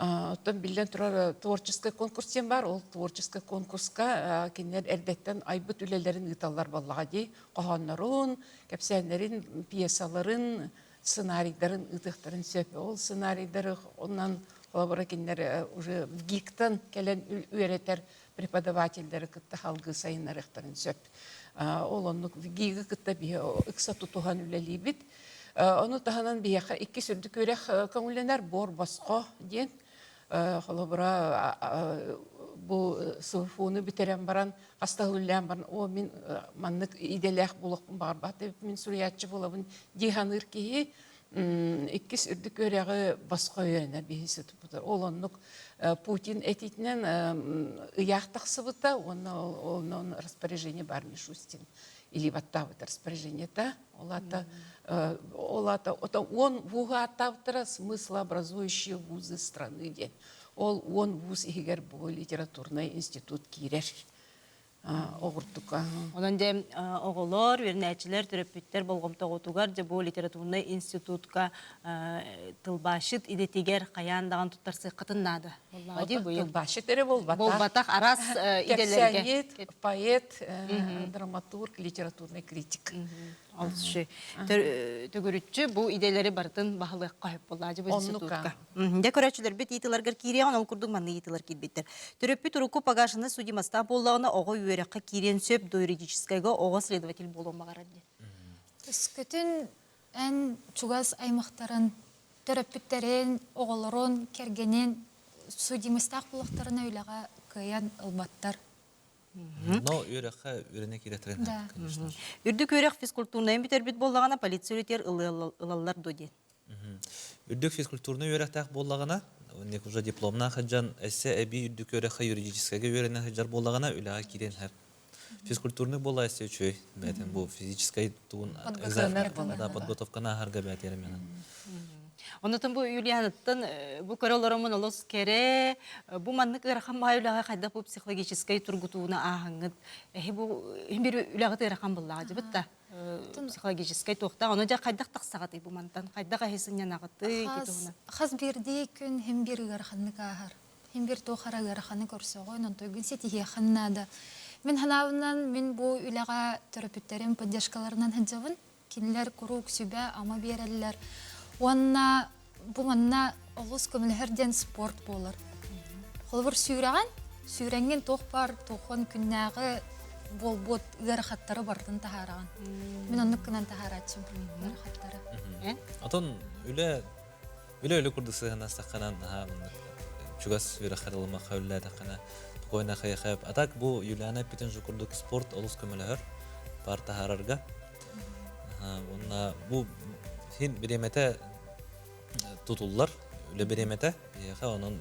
Оттон биллэн турар творческай конкурс диэн баар. Ол творческай конкурска кинилэр эрдэттэн айбыт үлэлэрин ыыталлар буоллаҕа дии. Хоһооннорун, кэпсээннэрин, пьесаларын, сценарийдарын ыытыахтарын сөп. Ол сценарийдары онон холобура кинилэр уже ВГИКтан кэлэн үөрэтэр преподавателлэри кытта салгыы сайыннарыахтарын сөп. Ол оннук ВГИГы кытта биһи ыкса тутуһан үлэлиибит. Ону таһынан биһиэхэ иккис үрдүк үөрэх көҥүллэнэр буор босхо диэн. Холобура, бу СВФУну бүтэрэн баран, хастаһыл үлэлээн баран, о, мин маннык идэлээх буолуохпун баҕарбат эбит, мин суруйааччы буолабын дии саныыр киһи иккис үрдүк үөрэҕи босхо үөрэнэр биһи сытыппыта. Ол оннук Путин этиитинэн ыйаах тахсыбыта уонна онон распоряжение бар Мишустин илии баттаабыт распоряжениета. Ол аата ол аата он вуһу ааттаабыттара смыслообразующие вузы страны диэн. Ол он вуз иһигэр бу литературнай институт киирэр. Оҕурдука. Онон дьэ оҕолор, үөрэнээччилэр, төрөппүттэр болҕомтоҕутугар дьэ бу литературнай институтка тылбаасчыт идэтигэр хайаан даҕаны туттарсыаххытын наада. Тылбаасчыт эрэ буолбатах. Буолбатах араас идэлэргэ. Кэпсээнньит, поэт, драматург, литературный критик. Ол төгүрүччү бу идэлэри барытын баһылыахха сөп буоллаачы бу институтка. Дьэ көрөөччүлэрбит ыйытыыларгар киириэҕин, ол курдук маннык ыйытыылар киирбиттэр. Төрөппүт урукку погашенный судимостаах буоллаҕына, оҕо үөрэххэ киириэн сөп до юридическайга оҕо следователь буолуон баҕарар диэн. Өскөтүн эн чугас аймахтарын, төрөппүттэрин, оҕолорун, кэргэнин судимостаах буоллахтарына үлэҕэ кыайан ылбаттар. Но үөрэххэ үөрэнэ киирэтэрин, конечно. Үрдүк үөрэх физкультурнайын бүтэрбит буоллаҕына, полиция үлэтигэр ылаллар дуо диэн. Үрдүк физкультурнай үөрэхтээх буоллаҕына, уник уже дипломнаах сылдьан, өссө эбии үрдүк үөрэххэ юридическайга үөрэнэ сылдьар буоллаҕына, үлэҕэ киирэн иһэр. Физкультурный буолла өссө үчүгэй. Бээтин бу физическай тугун да подготовканы аһарга бээтиэрэ менен. Онотон бу Юлианыттан бу көрө олороммун олус кэрэ, бу маннык ыарахан баай үлэҕэ хайдах бу психологическай тургутууну ааһаҥҥыт, эһи бу бир үлэҕит ыарахан буллаҕа да психологическай туохтаах, ону дьэ хайдах тахсаҕытый бу мантан, хайдах эһи сынньанаҕытый ити туһунан? Хас биирдии күн хим бир ыараханнык ааһар. Хим бир туох ара ыараханы көрсөҕүн, онтуйгун ситиһиэххин наада. Мин санаабынан, мин бу үлэҕэ төрөппүттэрим поддержкаларынан сылдьабын. Кинилэр куруук сүбэ-ама биэрэллэр. Уонна бу манна олус көмөлөһөр диэн спорт буолар. Холобур, сүүрэҕин, сүүрэҥҥин туох баар туохон күннээҕи буолбут ыарахаттары барытын таһаараҕын. Мин оннук гынан таһаарааччым ыарахаттары. Отон үлэ үлэ үлэ курдук сыһанастаххынан наһаа маннык чугас үөрэххэ ылымахха үлэлээтэххинэ спокойно хайахап. А так бу Юлиана эппитин же курдук спорт олус көмөлөһөр паар таһаарарга. Уонна бу хин бириэмэтэ тутуллар, үлэ бириэмэтэ. Биһиэхэ онон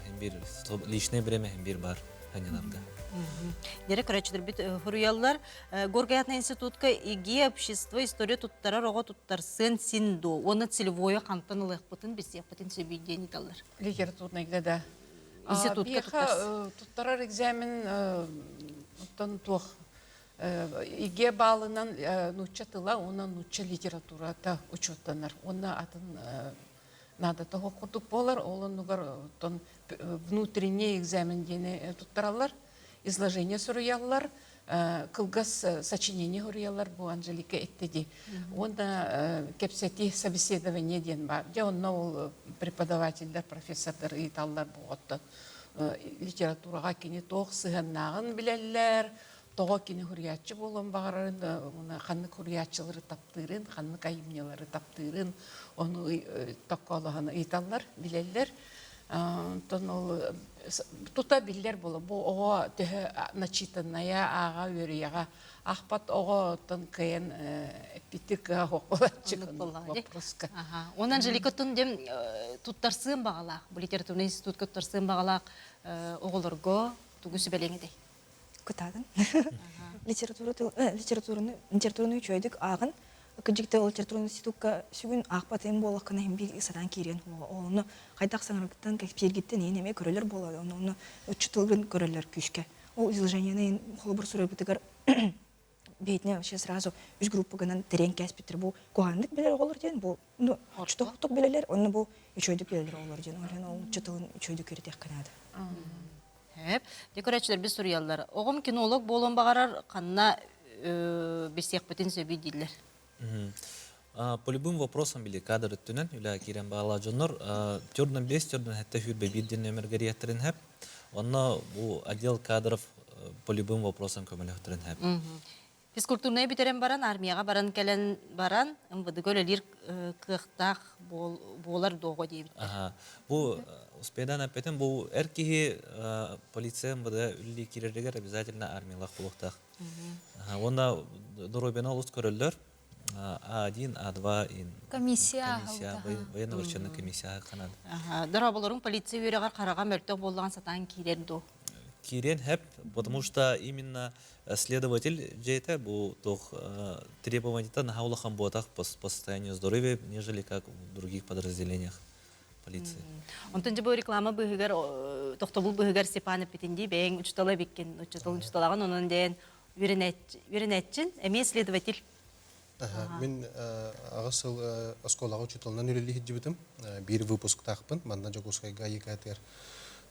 хин бир личный бириэмэ хин бир бар ханньанарга. Дere көрөөччүлэрбит хуруйаллар. Горгоятный институтка ИГИ общество история туттарар оҕо туттарсыан син дуо? Уонна целевое хантан ылыахпытын, билсиэхпитин сөбүй диэн ыйталлар. Литературныйга да. Институтка туттарс. Туттарар экзамен оттон туох ИГЭ баалынан нуучча тыла уонна нуучча литературата учуоттанар. Уонна атын наадата суох курдук буолар. Ол оннугар оттон внутренний экзамен диэни туттараллар, изложение суруйаллар, кылгас сочинение суруйаллар бу Анжелика этте дии. Уонна кэпсэтии собеседование диэн баар. Дьэ онно ол преподавателлэр, профессордар ыйыталлар бу оттон литератураҕа кини туох сыһыаннааҕын билэллэр, тоҕо кини суруйааччы буолуон баҕарарын, ханнык суруйааччылары таптыырын, ханнык айымньылары таптыырын, ону токкоолоһон ыйыталлар, билэллэр. Онтон ол тута биллэр буолар. Бу оҕо төһө начитанная ааҕа үөрүйэҕэ аахпат оҕо оттон кыайан эппиттик кыһа суох вопроска. Онон Анжелика оттон дем туттарсыан баҕалаах, бу литературный институтка туттарсыан баҕалаах оҕолорго тугу сүбэлиэҥ этэй? Кытаатын. Литература литератураны литератураны үчүгэйдик ааҕын. Кырдьыкта ол литературный институкка сүгүн аахпатыым буоллаххына иһин биир сатаан киириэн Ону хайдах саҥаргыттан кэпсииргиттэн иһин эмиэ көрөлөр буолар. Ону ону уччутулгун көрөлөр күүскэ. Ол изложениены холобур суруйбутугар бэйэтинэ вообще сразу үс группа гынан тэрийэн кээспиттэр. Бу куһаҕаннык билэр оҕолор диэн, бу ну, чутохтук билэлэр, онно бу үчүгэйдик билэлэр оҕолор диэн. Ол ол нуучча тылын үчүгэйдик үөрэтиэххэ наада. Хөп. Дьэ көрөөччүлэрбит суруйаллар. Оҕом кинолог буолуон баҕарар, ханна билсиэхпитин сөбүй дииллэр. По любым вопросам били кадр өттүнэн үлэ киирэн баала дьоннор төрдөн бес төрдөн хэтте хүрбе биирден нөмерге риэттерин хэп. Онно бу отдел кадров по любым вопросам көмөлөһөрүн хэп. Физкультурнай бүтэрэн баран, армияҕа баран кэлэн баран, МВД-га үлэлиир кыахтаах буолар дуоҕа диэбиттэр. Бу успедан эппитим, бу эр киһи полиция МВД үлэлии киирэригэр обязательно армиялаах буолуохтаах. Уонна доруобуйаны олус көрөллөр. А1, А2 комиссия, комиссия, военно-врачебная комиссия канада. Дорооболорун полиция үөрэҕэр хараҕа мөлтөх буоллаҕын сатаан киирэр дуу? Киирэн хэп, потому что именно следователь дьиэтэ бу туох требованията наһаа улахан буотах по состоянию здоровья, нежели как в других подразделениях полиции. Онтон дьэ бу реклама быыһыгар, тохтобул быыһыгар Степан эппитин дии, бэйэҥ учутала эбиккин, учутал учуталаҕын, онон диэн үөрэнээччин, эмиэ следователь. Мин аҕыс сыл оскуолаҕа учууталынан үлэлии сылдьыбытым. Биир выпусктаахпын, манна Дьокуускайга ЕКТ-гэр.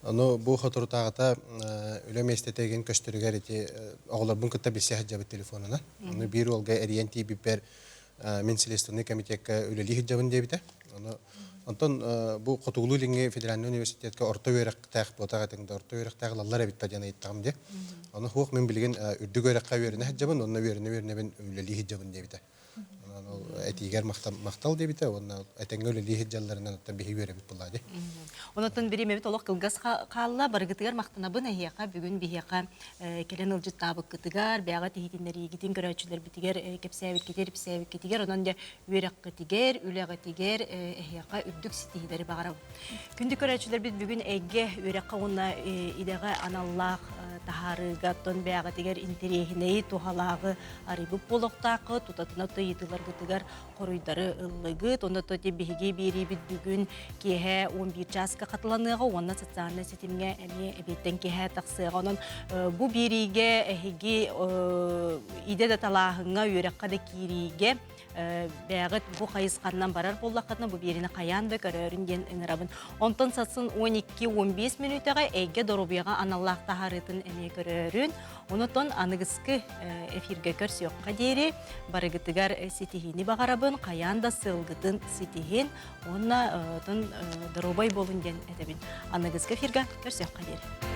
Ону бу соторутааҕыта үлэ миэстэтэ игин көстөрүгэр ити оҕолорбун кытта билсэ сылдьабыт телефонунан. Ону биир уолга эрийэн тиийбиппэр мин Следственный комитекка үлэлии сылдьабын диэбитэ. Ону онтон бу Хотугулуу-Илиҥҥи федеральнай университетка орто үөрэхтээх буотах этиҥ да орто үөрэхтээх ылаллар эбит да диэн ыйыттаҕым дии. Ону суох мин билигин үрдүк үөрэххэ үөрэнэ сылдьабын уонна үөрэнэ-үөрэнэбин үлэлии сылдьабын диэбитэ. Онон ол этиигэр махтал диэбитэ уонна этэҥҥэ үлэлии сылдьалларынан оттон биһиги үөрэбит буоллаа дии. Онотон бириэмэбит олох кылгас хаалла. Барыгытыгар махтанабын эһиэхэ бүгүн биһиэхэ кэлэн ылдьыттаабыккытыгар, бэйэҕит иһитиннэриигитин көрөөччүлэрбитигэр кэпсээбиккитигэр, ипсээбиккитигэр, онон дьэ үөрэххитигэр, үлэҕитигэр эһиэхэ үрдүк ситиһиилэри баҕарабын. Күндү көрөөччүлэрбит бүгүн эйгэ үөрэххэ уонна идэҕэ аналлаах таһаарыыга оттон бэйэҕитигэр интэриэһинэйи, туһалааҕы арыйбыт буолуохтааххыт, тутатына ыйытыыларгытыгар хоруйдары ыллыгыт. Онно то биһиги биэриибит бүгүн киэһэ 11 чааска хатыланыаҕа уонна социальнай ситимҥэ эмиэ эбиэттэн киэһэ тахсыаҕа. Онон бу биэриигэ эһиги идэ да талааһыҥҥа, үөрэххэ да киириигэ бэйэҕит бу хайысханнан барар буоллаххытына бу биэрини хайаан да көрөөрүн диэн ыҥырабын. Онтон сарсын 12-15 мүнүүтэҕэ эйгэ доруобуйаҕа аналлаах таһаарыытын эмиэ көрөөрүн. Онотон аныгыскы эфиргэ көрсүөххэ диэри барыгытыгар ситиһиини баҕарабын, хайаан да сыалгытын ситиһин уонна доруобай буолун диэн этэбин. Аныгыскы эфиргэ көрсүөххэ диэри.